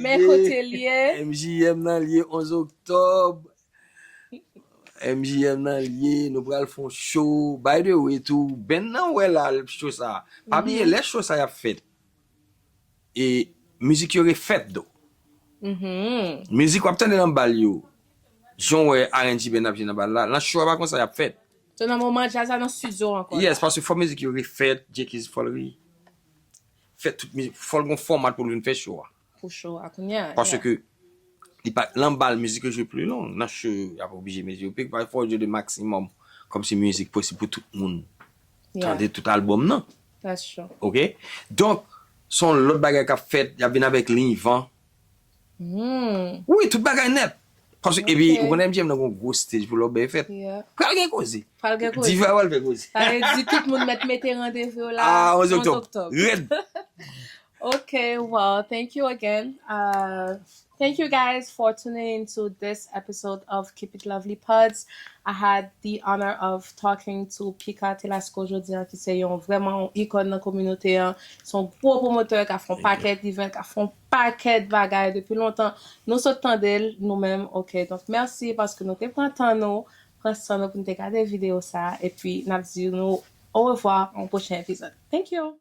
men kote l ye. M J M nan l ye, onz oktòb. M J M nan l ye, nou pral fè yon show. By the way tou, band nan wè la show sa. Pa bliye lè show sa y ap fèt. E mizik yo refèt do. Mizik w ap tande nan bal yo. Jan w wè R and G band ap jwe nan bal la, nan show a pa konsa y ap fèt. So nan moman djaz la nan studio ankò. Yes, paske fò mizik yo refèt, Jenkins fò l re fè tout mizik, fò l gon fòmat pou l vin fè show a. Pou show a kounye a. Paske li pa nan bal mizik yo jwe pli long, nan show y ap oblije mete yo pi, fò yo jwe de maksimòm kòmsi mizik posib pou tout moun tande tout albòm nan. That's true. Ok? Donk, se yon lòt bagay k ap fèt, y ap vin avèk liy van. Wi, tout bagay nèt. Paske, epi, ou konnen M J M nan gon gwo stage pou lè w bay fèt. Pral gen koze. Pral gen koze. Diva pral fè koze. Sa vle di tout moun mèt mete randevou yo la. Ah, onz oktòb. Rèd. Okay, well, thank you again. Uh, thank you guys for tuning into this episode of Keep It Lovely Pods. I had the honor of talking to Pika Telasco jodi an, ki se yon vrèman yon ikòn nan kominote an. Se yon gwo pwomotè k ap fè yon pakèt event, k ap fè yon pakèt bagay depi lontan. Nou sot tande l nou menm, ok. Donk, mèsi paske nou te pran tan nou, pran san nou pou nou te gade videyo sa a. Epi, n ap di nou orevwa nan yon pwochen epizòd. Thank you!